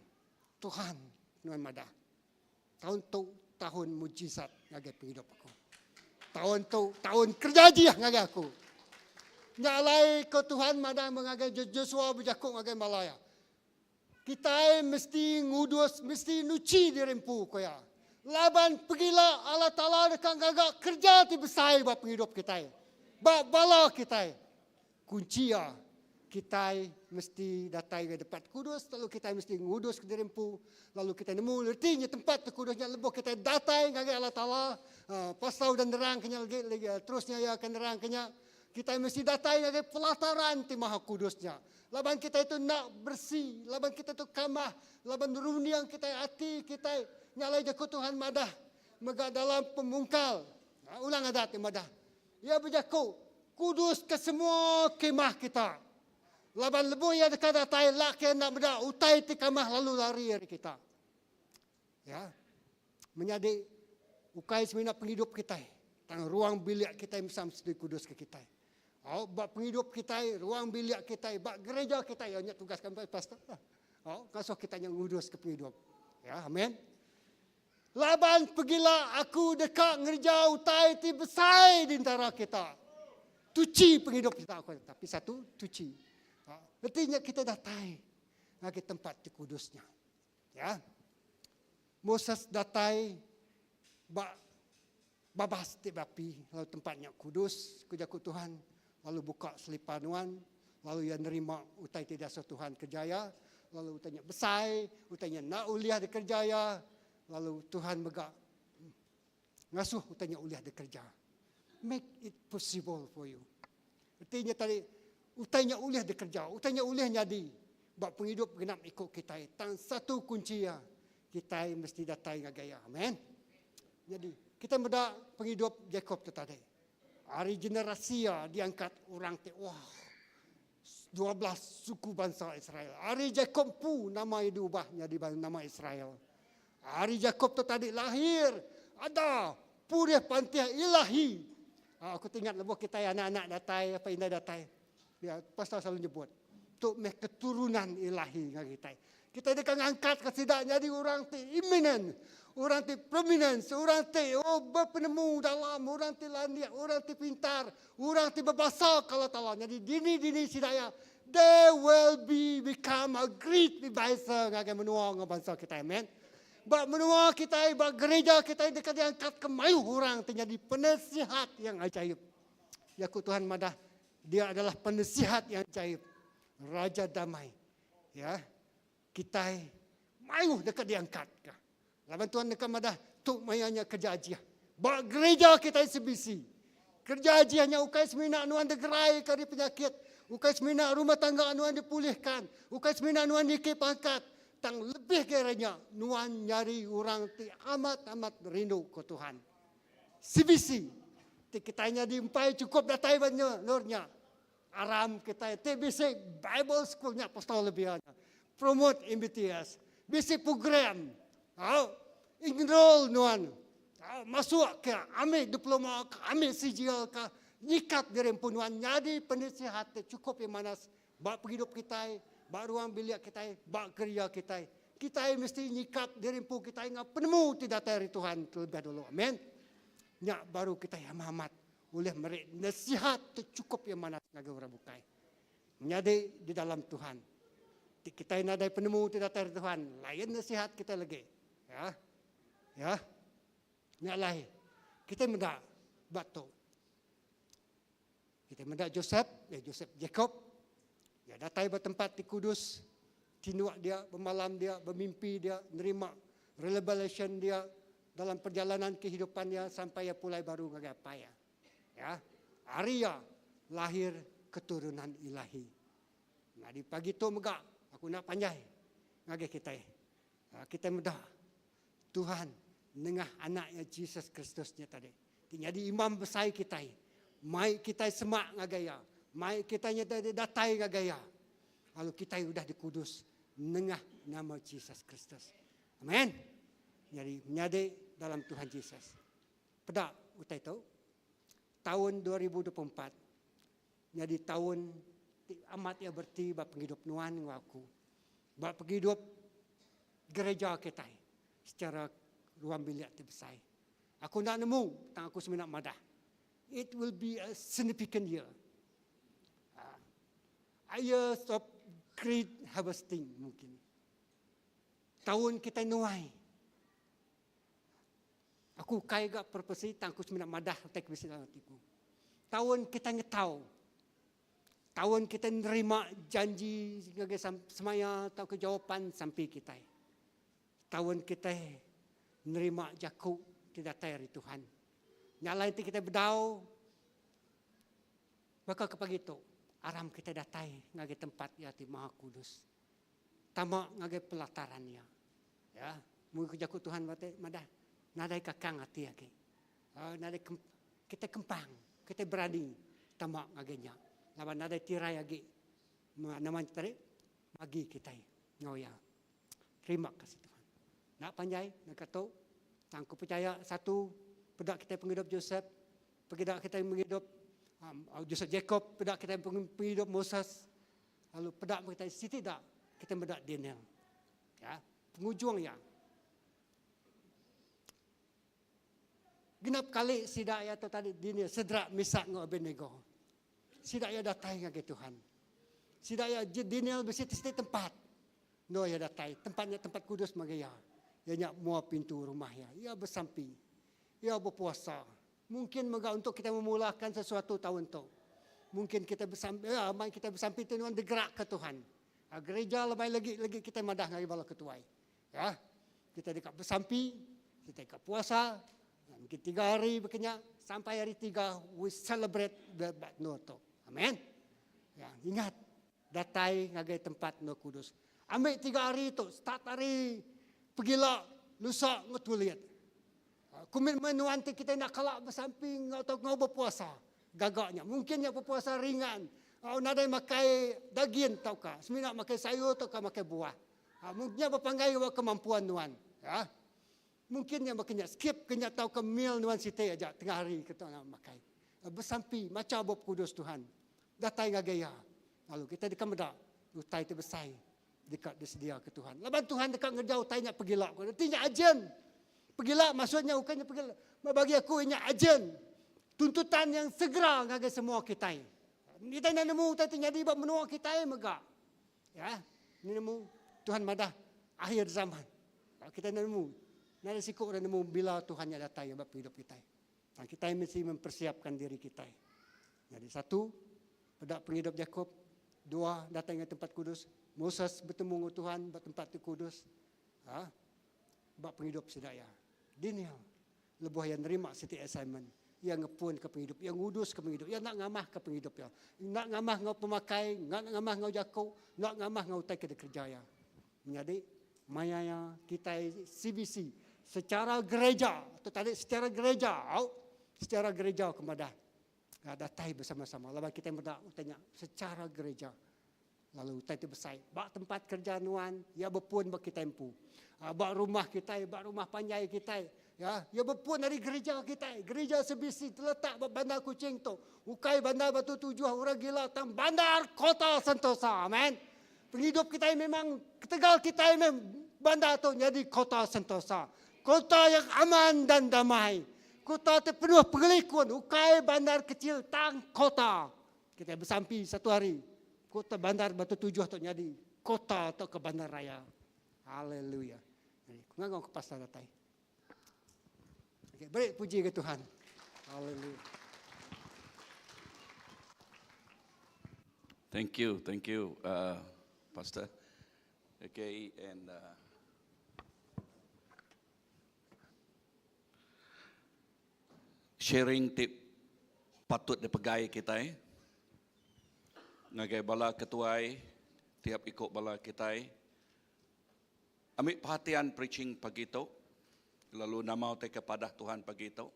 D: Tuhan, nuan madah. Taun tu tahun mujizat ngagai pengidup aku. Taun tu tahun kerja ajih ngagai aku. Nya alai ko Tuhan madah mengagai Joshua bejaku ngagai bala iya. Kitai mesti ngudus, mesti nuchi diri empu, ku iya. Laban pegila Allah Taala deka ngaga kereja ti besai ba pengidup kitai, ba bala kitai. Kunchi iya, kitai mesti datai ngagai tempat kudus lalu kitai mesti nguduska diri empu lalu kitai nemu reti nya tempat ti kudus nya lebuh kitai datai ngagai Allah Taala. Pastor udah nerangka nya lagi, terusnya iya akan nerangka nya. Kitai mesti datai ngagai pelataran ti Maha Kudus nya. Laban kitai tu enda beresi, laban kitai tu kamah, laban runding kitai, ati kitai nya alai jaku Tuhan madah mega dalam pemungkal. Ulang adat ti madah. Iya bejaku, Kuduska semua kemah kita. Laban lebuh iya deka datai, lak ke enda meda utai ti kamah lalu lari ari kita. Ya. Menyadi, ukai semina pengidup kitai, tang ruang bilik kitai mesti mesti dikuduska kitai. Au ba pengidup kitai, ruang bilik kitai, ba gereja kitai, ya nya tugas kami pastor. Au ngasuh kitai nya nguduska pengidup. Ya, amen. Laban pegila aku deka ngereja utai ti besai di entara kita. Tuchi pengidup kita aku tapi satu tuchi. Ha, reti nya kita datai ngagai tempat ti kudus nya. Ya. Moses datai ba babas ti berapi lalu tempat nya kudus ku jaku Tuhan lalu buka selipar nuan lalu iya nerima utai ti diasuh Tuhan kereja iya lalu utai nya besai utai nya enda ulih dikereja iya lalu Tuhan mega ngasuh utai nya ulih dikereja. Make it possible for you. Reti nya tadi utai nya ulih dikereja, utai nya ulih nyadi ba pengidup genap iku kitai. Tang satu kunchi iya, kitai mesti datai ngagai iya. Amen. Nyadi, kitai meda pengidup Jacob tu tadi. Ari generasi iya diangkat orang ti wah 12 suku bansa Israel. Ari Jacob empu nama iya diubah nyadi nama Israel. Ari Jacob tu tadi lahir ada purih pantih ilahi. Ha, aku tingat lebuh kitai anak-anak datai, apa indai datai. Ya, pastor selalu nyebut. Tu meh keturunan ilahi ngagai kitai. Kitai deka ngangkatka sida nyadi orang ti imminent, orang ti prominent, orang ti oh, berpenemu dalam, orang ti landik, orang ti pintar, orang ti bebasa ke Allah Taala. Nyadi dini-dini sida iya, they will be become a great advisor ngagai menua enggau bansa kitai. Amen. Ba menua kitai, ba gereja kitai deka diangkatka mayuh orang ti nyadi penasihat yang ajaib. Jaku Tuhan madah, dia adalah penasihat yang ajaib, Raja Damai. Ya. Kitai mayuh deka diangkatka. Laban Tuhan deka madah tu maya nya kerja ajih. Ba gereja kitai CBC. Kerja ajih nya ukai semina nuan digerai ke ari penyakit, ukai semina rumah tangga nuan dipulihkan, ukai semina nuan niki pangkat, tang lebih ke ari nya nuan nyadi orang ti amat-amat rindu ke Tuhan. CBC ti kitai nyadi empai chukup datai ba nya endur nya. Aram kitai ti bisi Bible School nya pastor lebih nya. Promote MBTS. Bisi program. Au enroll nuan. Au masuk ke ambil diploma ke ambil CGL ke nyikap diri empu nuan nyadi penasihat ti chukup imanas ba pengidup kitai, ba ruang bilik kitai, ba kereja kitai. Kitai mesti nyikap diri empu kitai enggau penemu ti datai ari Tuhan terlebih dulu. Amen. Nya baru kitai amat-amat ulih meri nasihat ti chukup iya manah ngagai orang bukai. Menyadi di dalam Tuhan. Ti kitai nadai penemu ti datai ari Tuhan, lain nasihat kitai legi. Ya. Ya. Nya alai kitai meda ba tu. Kita meda Josep, eh Josep Jacob, iya datai ba tempat ti kudus, tinduk dia, bemalam dia, bemimpi dia, nerima revelation dia dalam perjalanan kehidupan iya sampai iya pulai baru ngagai apai iya. Ya, ari iya lahir keturunan ilahi. Nyadi pagi tu mega aku enda panjai ngagai kitai. Kitai meda Tuhan nengah anak iya Jesus Kristus nya tadi ti nyadi imam besai kitai mai kitai semak ngagai iya, mai kitai nya tadi datai ngagai iya. Lalu kitai udah dikudus nengah nama Jesus Kristus. Amen. Nyadi menyadi dalam Tuhan Jesus. Peda utai tu taun 2024 nyadi taun ti amat iya bereti ba pengidup nuan enggau aku. Ba pengidup gereja kitai secara ruang bilik ti besai. Aku enda nemu tang aku semina madah it will be a significant year. A year of great harvesting mungkin. Taun kitai nuai. Aku ukai ga purposely tang aku semina madah utai ke bisi dalam ati aku. Taun kitai ngetau. Taun kitai nerima janji ngagai semaya tauka jawapan sampi kitai. Taun kitai nerima jaku ti datai ari Tuhan. Nya alai enti kitai bedau baka ke pagi tu, aram kitai datai ngagai tempat Iya ti Maha Kudus. Tama ngagai pelataran Iya. Ya, munyi ku jaku Tuhan ba ti madah nadai kakang ati agi. Uh, nadai kem, kita kempang, kita berani tama ngagai nya. Laban nadai tirai agi. Nama tadi bagi kita ngau iya. Terima kasih Tuhan. Nak panjai nak kata tang ku percaya satu peda kita penghidup Joseph, peda kita penghidup um, Joseph Jacob, peda kita penghidup Moses, lalu peda kita siti dak kita meda Daniel. Ya, pengujung iya. Genap kali sida iya tu tadi Daniel Sedrak Misak enggau Abednego. Sida iya datai ngagai Tuhan. Sida iya Daniel bisi siti tempat. Endur iya datai, tempat nya tempat kudus magi iya. Iya nya mua pintu rumah iya. Iya besampi. Iya berpuasa. Mungkin mega untuk kita memulakan sesuatu taun tu. Mungkin kita besampi, ya, mai kita besampi tu nuan digerakka Tuhan. Ha, gereja lebih lagi lagi kita madah ngagai bala ketuai. Ya. Kita deka besampi, kita deka puasa, ha, mungkin tiga hari bekenya sampai hari tiga we celebrate the no tu. Amen. Ya, ingat datai ngagai tempat no kudus. Ambil tiga hari tu, start hari pegila lusa ngetulit. Komitmen nuan ti kitai enda kala besampi enggau tau enggau bepuasa. Gaga nya. Mungkin nya bepuasa ringan. Nadai makai dagin tauka semina makai sayur tauka makai buah. Mungkin nya bepanggai ba kemampuan nuan. Ya. Mungkin nya baka nya skip ke nya tauka meal nuan siti aja tengah hari ke tau makai. Besampi macha bup kudus Tuhan. Datai ngagai iya. Lalu kitai deka meda utai ti besai deka disediaka Tuhan. Laban Tuhan deka ngereja utai nya pegila. Reti nya ajen. Pegila maksudnya ukai nya pegila. Bagi aku inya ajen. Tuntutan yang segera ngagai semua kitai. Kitai enda nemu utai ti nyadi ba menua kitai mega. Ya, enda nemu Tuhan madah akhir zaman. Kitai enda nemu. Nadai siku orang nemu bila Tuhan nya datai ba pengidup kitai. Tang kitai mesti mempersiapkan diri kitai. Nyadi satu, peda pengidup Jakob. Dua, datai ngagai tempat kudus. Moses betemu enggau Tuhan ba tempat ti kudus. Ha? Ba pengidup sida iya. Daniel, lebuh iya nerima siti assignment, iya ngepunka pengidup, iya nguduska pengidup, iya enda ngamahka pengidup iya. Enda ngamah enggau pemakai, enda ngamah enggau jaku, enda ngamah enggau utai ke dikereja iya. Menyadi, maya iya kitai CBC secara gereja, tu tadi secara gereja, au, secara gereja ke madah datai bersama-sama laban kitai meda utai nya secara gereja. Lalu utai ti besai ba tempat kerja nuan iya bepun ba kitai empu. Ba rumah kitai, ba rumah panjai kitai, ya, iya bepun ari gereja kitai. Gereja CBC terletak ba bandar Kuching tu. Ukai bandar Batu Tujuh orang gila tang bandar Kota Sentosa. Amen. Pengidup kitai memang ketegal kitai meh bandar tu nyadi Kota Sentosa. Kota yang aman dan damai. Kota ti penuh pengelikun, ukai bandar kecil tang kota. Kitai besampi satu hari kota bandar Batu Tujuh tu nyadi kota tauka bandar raya. Haleluya. Jadi, ku ngangau ke pastor datai. Okay, beri puji ke Tuhan. Haleluya.
C: Thank you, thank you, uh, Pastor. Okay, and uh, sharing ti patut dipegai kitai ngagai bala ketuai tiap iku bala kitai. Ambi perhatian preaching pagi tu lalu nama utai ke padah Tuhan pagi tu.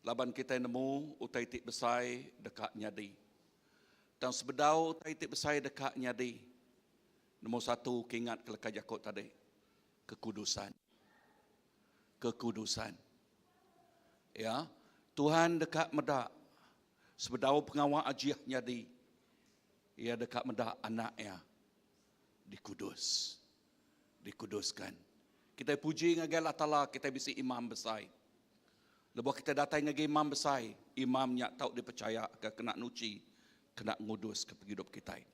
C: Laban kitai nemu utai ti besai deka nyadi. Tang sebedau utai ti besai deka nyadi, nombor satu ke ingat ke leka jaku tadi, kekudusan. Kekudusan. Ya, Tuhan deka meda sebedau pengawa ajih nyadi, iya deka meda anak iya dikudus. Dikuduskan. Kitai puji ngagai Allah Taala kitai bisi imam besai. Lebuh kitai datai ngagai imam besai, imam nya tau dipechaya ke kena nuchi, kena nguduska pengidup kitai.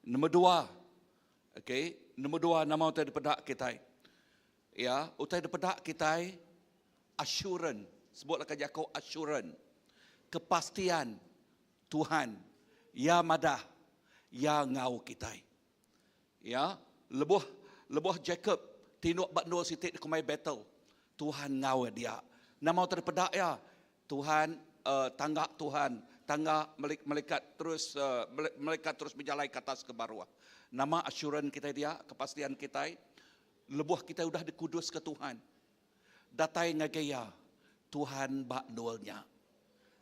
C: Nombor dua, okay, nombor dua nama utai dipeda kitai. Ya, utai dipeda kitai assurance, sebutlah ke jaku assurance. Kepastian Tuhan iya madah iya enggau kitai. Ya, lebuh lebuh Jacob tinduk ba endur siti dikumbai Bethel, Tuhan enggau iya dia. Nama utai dipeda iya? Tuhan uh, tangga Tuhan, tangga malaikat terus uh, malaikat terus bejalai ke atas ke baruh. Nama assurance kitai dia, kepastian kitai lebuh kitai udah dikuduska Tuhan. Datai ngagai iya, Tuhan ba endur nya.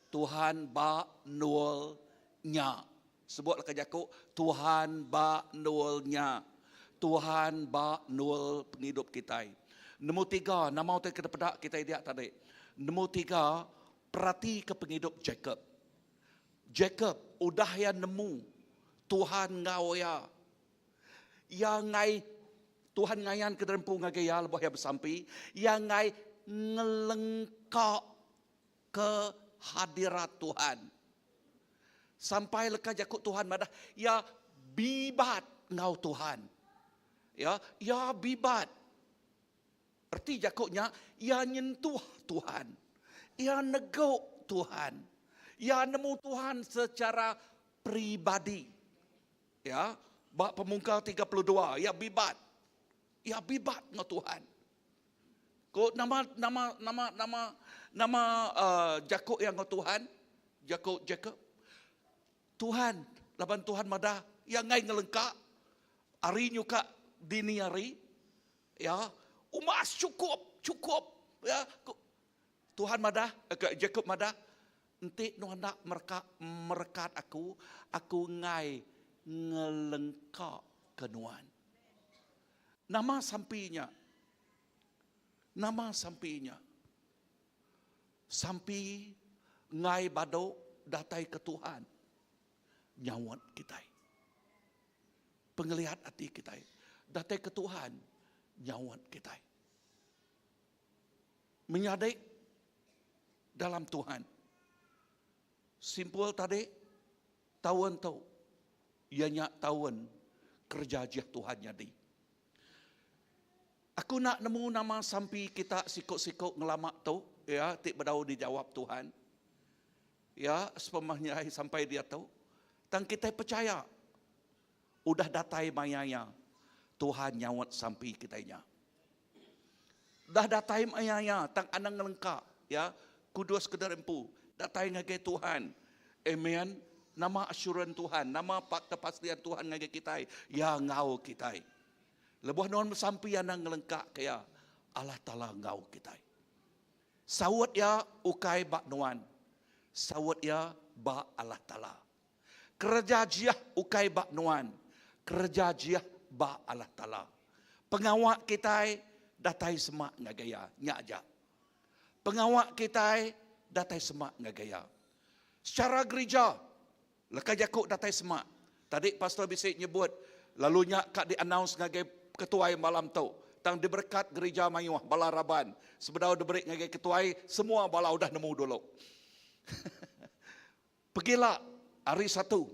C: Tuhan ba endur nya. Sebut leka jaku, Tuhan ba endur nya. Tuhan ba endur pengidup kitai. Nombor tiga, nama utai ke dipeda kitai dia tadi? Nombor tiga, peratika pengidup Jacob. Jacob udah iya nemu Tuhan enggau iya. Iya enggai Tuhan ngayanka diri empu ngagai iya lebuh iya besampi. Iya enggai ngelengka ke hadirat Tuhan. Sampai leka jaku Tuhan madah iya bibat enggau Tuhan. Ya, iya bibat. Reti jaku nya, iya nyentuh Tuhan. Iya negu Tuhan. Iya nemu Tuhan secara peribadi. Ya, ba Pemungkal 32, iya bibat. Iya bibat enggau Tuhan. Ko nama nama nama nama nama uh, jaku iya enggau Tuhan, jaku Jacob. Tuhan, laban Tuhan madah iya ngai ngelengka ari nyuka dini hari. Ya, umas cukup, cukup. Ya, Tuhan madah, eh, Jacob madah, enti nuan enda mereka merekat aku, aku enggai ngelengka ke nuan. Nama sampi nya? Nama sampi nya? Sampi enggai badu datai ke Tuhan nyaut kitai. Pengeliat ati kitai datai ke Tuhan nyaut kitai. Menyadi dalam Tuhan. Simpul tadi, taun tu iya nya taun kereja ajih Tuhan nyadi. Aku enda nemu nama sampi kita siku-siku ngelama tu ya ti bedau dijawab Tuhan. Ya sepemanyai sampai diatu. Tang kitai pechaya udah datai maya iya Tuhan nyaut sampi kitai nya. Dah datai maya iya tang anang ngelengka ya kudus ke diri empu datai ngagai Tuhan. Amen. Nama assurance Tuhan, nama kepastian Tuhan ngagai kitai, iya enggau kitai. Lebuh nuan besampi anang ngelengka ke iya, Allah Taala enggau kitai. Saut iya ukai ba nuan. Saut iya ba Allah Taala. Kereja jiah ukai ba nuan, kereja jiah ba Allah Taala. Pengawa kitai datai semak ngagai Iya, nya aja. Pengawa kitai datai semak ngagai Iya. Secara gerija, leka jaku datai semak. Tadi pastor bisi nyebut lalu nya ka di-announce ngagai ketuai malam tu. Tang diberekat gerija mayuh bala raban. Sebedau diberi ngagai ketuai, semua bala udah nemu dulu. Pegila hari Satu,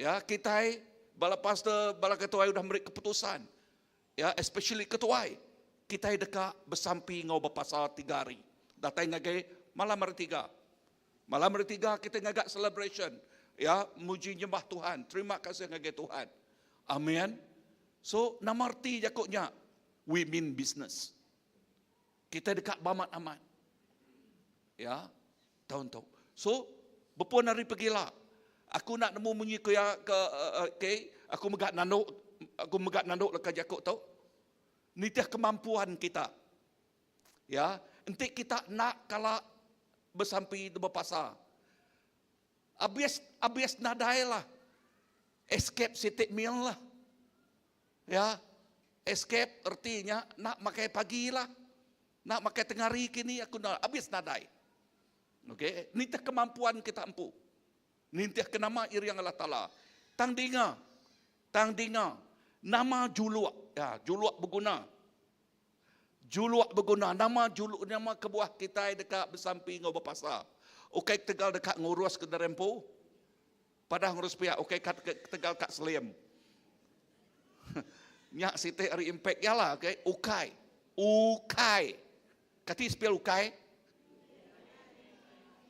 C: ya kitai bala pastor, bala ketuai udah meri keputusan. Ya, especially ketuai, kitai deka besampi enggau bepasa tiga hari. Datai ngagai malam hari tiga. Malam hari tiga kitai ngaga celebration. Ya, muji nyembah Tuhan. Terima kasih ngagai Tuhan. Amen. So, nama reti jaku nya? We mean business. Kita deka bamat amat. Ya, taun tu. So, bepun hari pegila. Aku nak nemu munyi ku iya ke okay, aku mega nandu aku mega nandu leka jaku tu. Nitih kemampuan kita. Ya, enti kita enda kala besampi bepasa. Abis abis nadai lah. Escape siti meal lah. Ya, escape erti nya nak makai pagi lah. Nak makai tengah hari kini aku nak abis nadai. Okey, nitih kemampuan kita empu. Nitih ke nama iring Allah Taala. Tang dinga, tang dinga nama juluk, ya, juluk beguna. Juluk beguna. Nama juluk nama kebuah kitai deka besampi enggau bepasa. Ukai ketegal deka ngurus ke diri empu. Padah ngurus pia ukai ketegal ka slim. Nya siti ari impact iya lah okay. Ukai. Ukai. Kati spell ukai?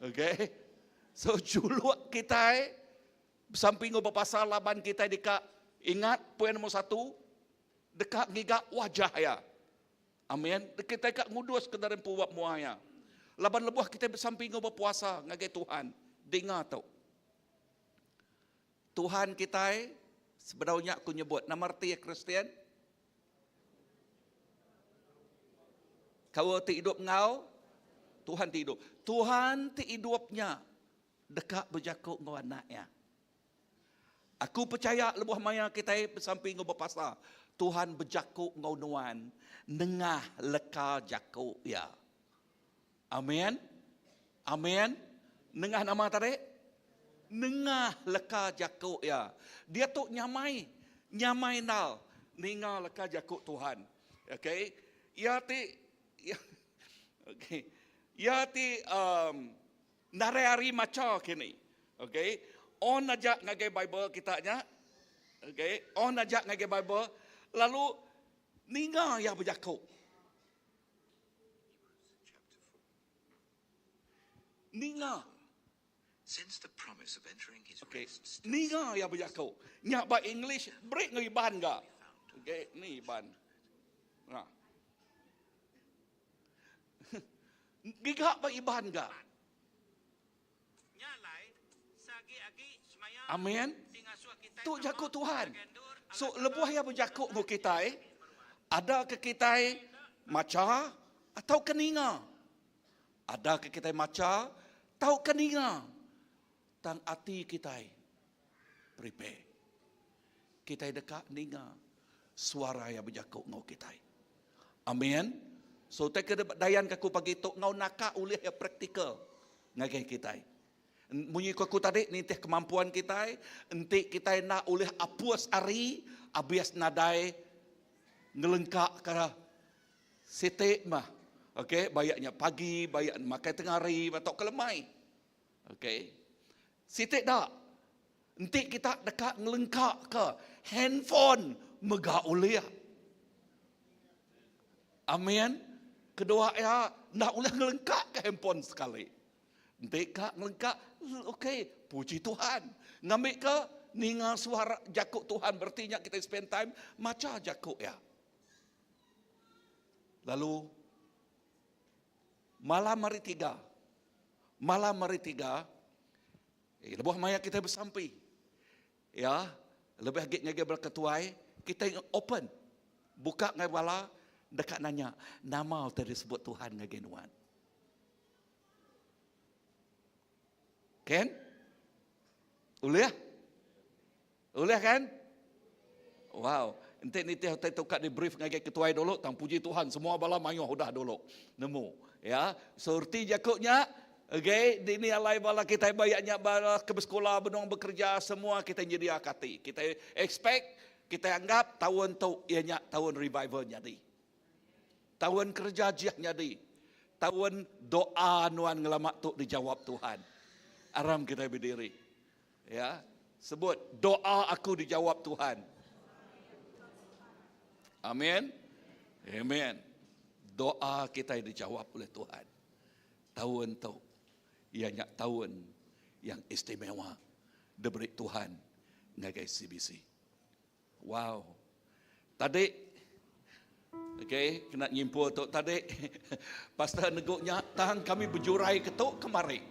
C: Okay. So juluk kitai besampi enggau bepasa laban kitai deka ingat poin nombor satu Deka ngiga wajah iya. Amin. Kitai ka ngudus ke dari empu ba mua iya. Laban lebuh kitai besampi enggau bepuasa ngagai Tuhan, dinga tu. Tuhan kitai, sebedau nya aku nyebut nama reti iya Kristian? Kaul ti idup enggau Tuhan ti idup. Tuhan ti idup nya deka bejaku enggau anak iya. Aku pechaya lebuh maya kitai besampi enggau bepasa, Tuhan bejaku enggau nuan nengah leka jaku Iya. Amin. Amin. Nengah nama tadi? Nengah leka jaku Iya. Diatu nyamai, nyamai endal ninga leka jaku Tuhan. Okey. Iya ti okey. Iya ti um, Nadai hari macha kini. Okay. On aja ngagai Bible kita nya. Okay. On aja ngagai Bible. Lalu ninga iya bejaku. Ninga. Okay. Ninga iya bejaku. Nya ba English beri enggau Iban ga. Okay, ni Iban. Nah. Giga ba Iban ga. Amin. Tu jaku Tuhan. So lebuh iya bejaku enggau kitai, ada ke kitai macha atau ke ninga. Ada ke kitai macha tau ke ninga. Tang ati kitai prepare. Kitai deka ninga suara iya bejaku enggau kitai. Amin. So utai ke dayan ke aku pagi tu enggau naka ulih iya praktikal ngagai kitai. Munyi ku aku tadi nitih kemampuan kitai, enti kitai enda ulih apus ari abis nadai ngelengka ke siti mah. Okey, bayak nya pagi, bayak makai tengah hari tauka lemai. Okey. Siti da enti kita deka ngelengkaka handphone mega ulih. Amin. Kedua iya enda ulih ngelengkaka handphone sekali. Enti ka ngelengka, okey, puji Tuhan. Ngambika ninga suara jaku Tuhan bereti nya kita spend time macha jaku iya. Lalu Malam hari tiga. Malam hari tiga, eh, lebuh maya kita besampi. Ya, lebih agi ngagai bala ketuai, kita open. Buka ngagai bala deka nanya, nama utai disebut Tuhan ngagai nuan. Ken? Ulih? Ulih kan? Wow. Enti nitih utai tu ka di brief ngagai ketuai dulu tang puji Tuhan semua bala mayuh udah dulu nemu. Ya. So reti jaku nya okay, dini alai bala kitai bayak nya bala ke besekula benung bekerja semua kitai nyediaka ati. Kitai expect, kitai anggap taun tu iya nya taun revival nyadi. Taun kereja ajih nyadi. Taun doa nuan ngelama tu dijawab Tuhan. Aram kitai bediri. Ya, sebut doa aku dijawab Tuhan. Amin. Amen. Doa kita dijawab oleh Tuhan. Tahun tu ia nya tahun yang istimewa. Diberi Tuhan ngagai CBC. Wow. Tadi okay, kena nyimpul tu tadi pastor negu nya tang kami bejurai ke tu kemari.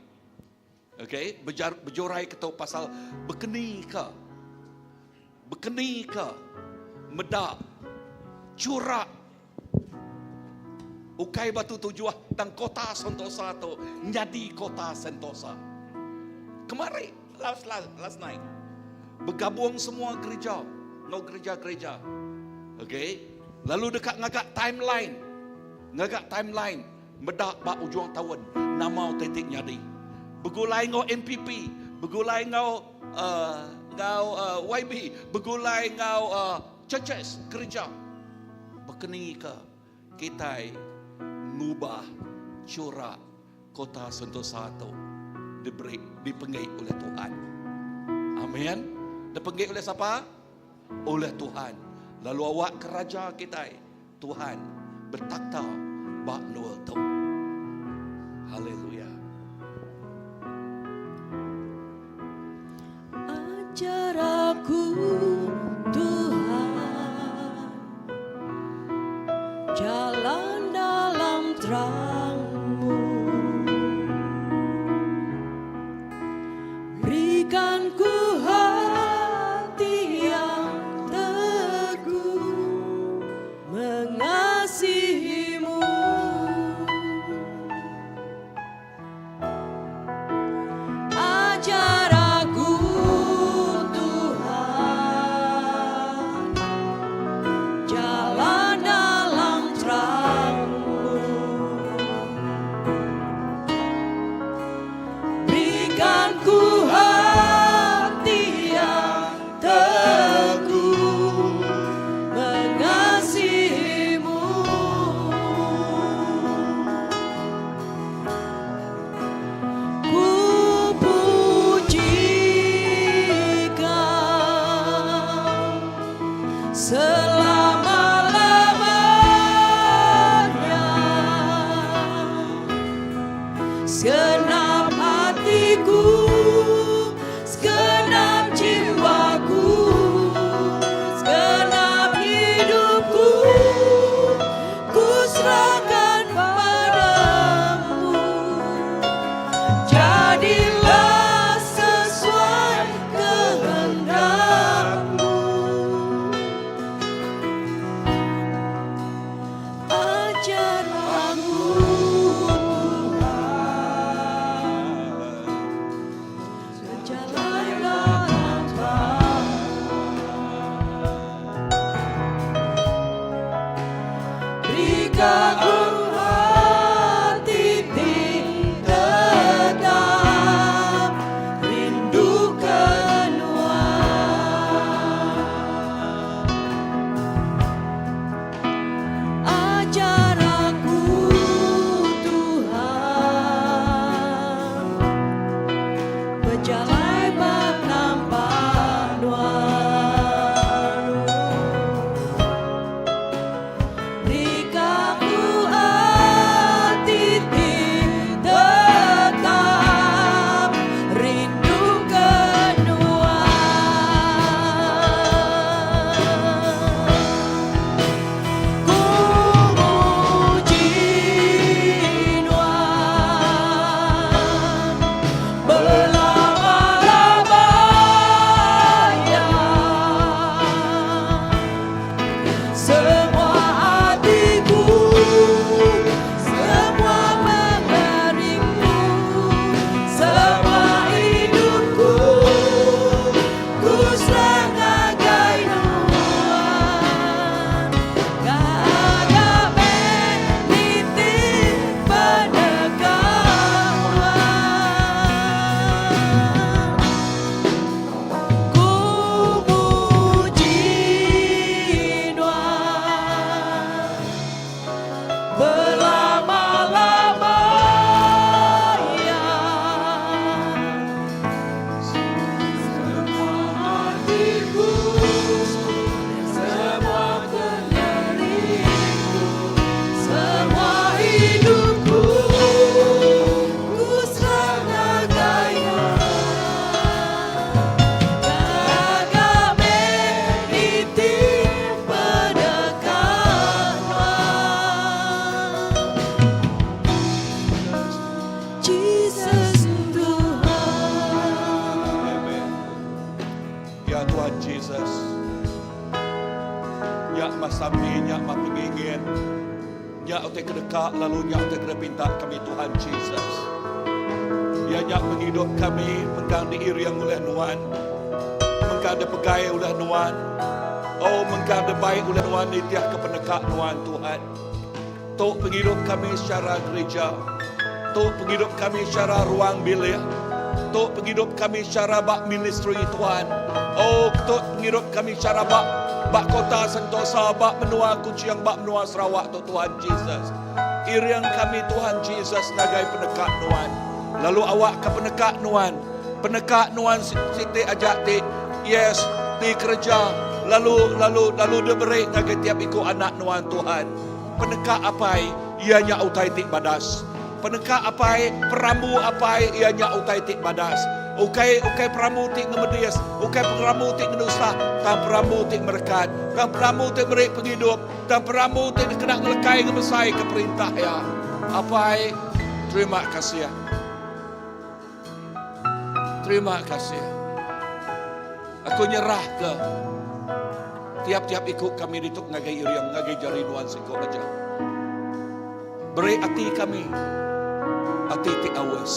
C: Okay, bejar, bejurai ke tu pasal bekeni ke bekeni ke meda curak ukai batu tujuh tang kota Sentosa tu nyadi kota Sentosa. Kemari last last last night bergabung semua gereja, no gereja-gereja. Okay, lalu dekat ngagak timeline. Ngagak timeline meda ba ujung tahun nama titik nyadi. Begulai ngau MPP, begulai ngau uh, ngau uh, YB, begulai ngau uh, churches, gereja. Bekeni ke kitai ngubah corak kota Sentosa tu diberi dipenggi oleh Tuhan. Amin. Dipenggi oleh siapa? Oleh Tuhan. Lalu awak keraja kita Tuhan bertakhta bak luar tu. Haleluya.
B: Ajar aku Tuhan Jalan dalam terangmu Berikan ku hati yang teguh Mengasihimu. Ajar aku Tuhan Jalan dalam terangmu. Berikan ku hati yang teguh mengasihimu. Ku puji kau selama-lamanya. Segenap hatiku, segenap jiwaku, segenap hidupku, ku serahkan padamu. Jadilah sesuai kehendakmu.
C: Nya mah sampi, nya mah pengingin, nya utai ke deka lalu nya utai ke dipinta kami Tuhan Jesus. Iya nya pengidup kami mengkang diiring ulih Nuan, mengkang dipegai ulih Nuan, oh mengkang dibai ulih Nuan nitihka peneka Nuan Tuhan. Tu pengidup kami secara gerija. Tu pengidup kami secara ruang bilik. Tu pengidup kami secara ba ministri Tuhan. Oh, tu pengidup kami secara ba ba kota Sentosa, ba menua Kuching, ba menua Sarawak tu Tuhan Jesus. Iring kami Tuhan Jesus ngagai peneka Nuan. Lalu awak ke peneka Nuan. Peneka Nuan siti aja ti yes ti kereja lalu lalu lalu diberi ngagai tiap iku anak Nuan Tuhan. Peneka Apai iya nya utai ti badas. Peneka Apai, perambu Apai iya nya utai ti badas. Ukai ukai perambu ti ngemedis, ukai perambu ti ngenusah, tang perambu ti merekat, tang perambu ti meri pengidup, tang perambu ti dikena ngelekai ngemesaika perintah Iya. Apai, terima kasih. Terima kasih. Aku nyerahka tiap-tiap iku kami ditu ngagai iring, ngagai jari nuan siku aja. Beri ati kami ati ti awes.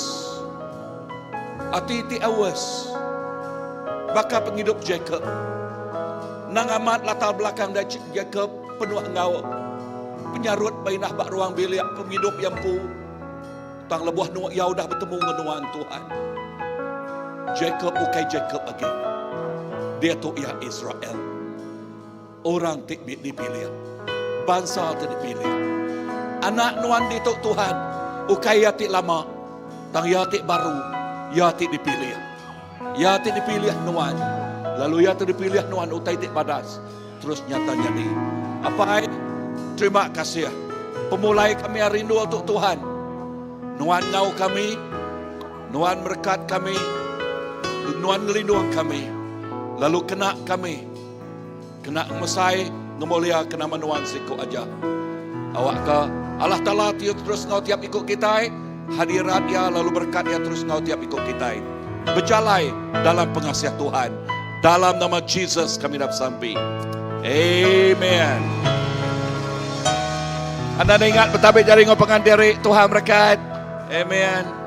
C: Ati ti awes. Baka pengidup Jacob. Nang amat latar belakang da Jacob penuh enggau penyarut bainah ba ruang bilik pengidup iya empu. Tang lebuh nuan iya udah betemu enggau nuan Tuhan. Jacob ukai Jacob agi. Diatu iya Israel. Orang ti dipilih. Bansa ti dipilih. Anak nuan ditu Tuhan ukai iya ti lama tang iya ti baru, iya ti dipilih. Iya ti dipilih nuan. Lalu iya ti dipilih nuan utai ti badas terus nyata nyadi. Apai, terima kasih. Pemulai kami ari endur tu Tuhan. Nuan enggau kami, Nuan merekat kami, Nuan ngelindung kami. Lalu kena kami, kena ngemesai, ngemulia ke nama Nuan siku aja. Awakka Allah Taala ti terus enggau tiap iku kitai, hadirat Iya lalu berekat Iya terus enggau tiap iku kitai. Bejalai dalam pengasih Tuhan. Dalam nama Jesus kami dah besampi. Amen. Anda ingat bertabik jari ngau pengan diri Tuhan berkat. Amen.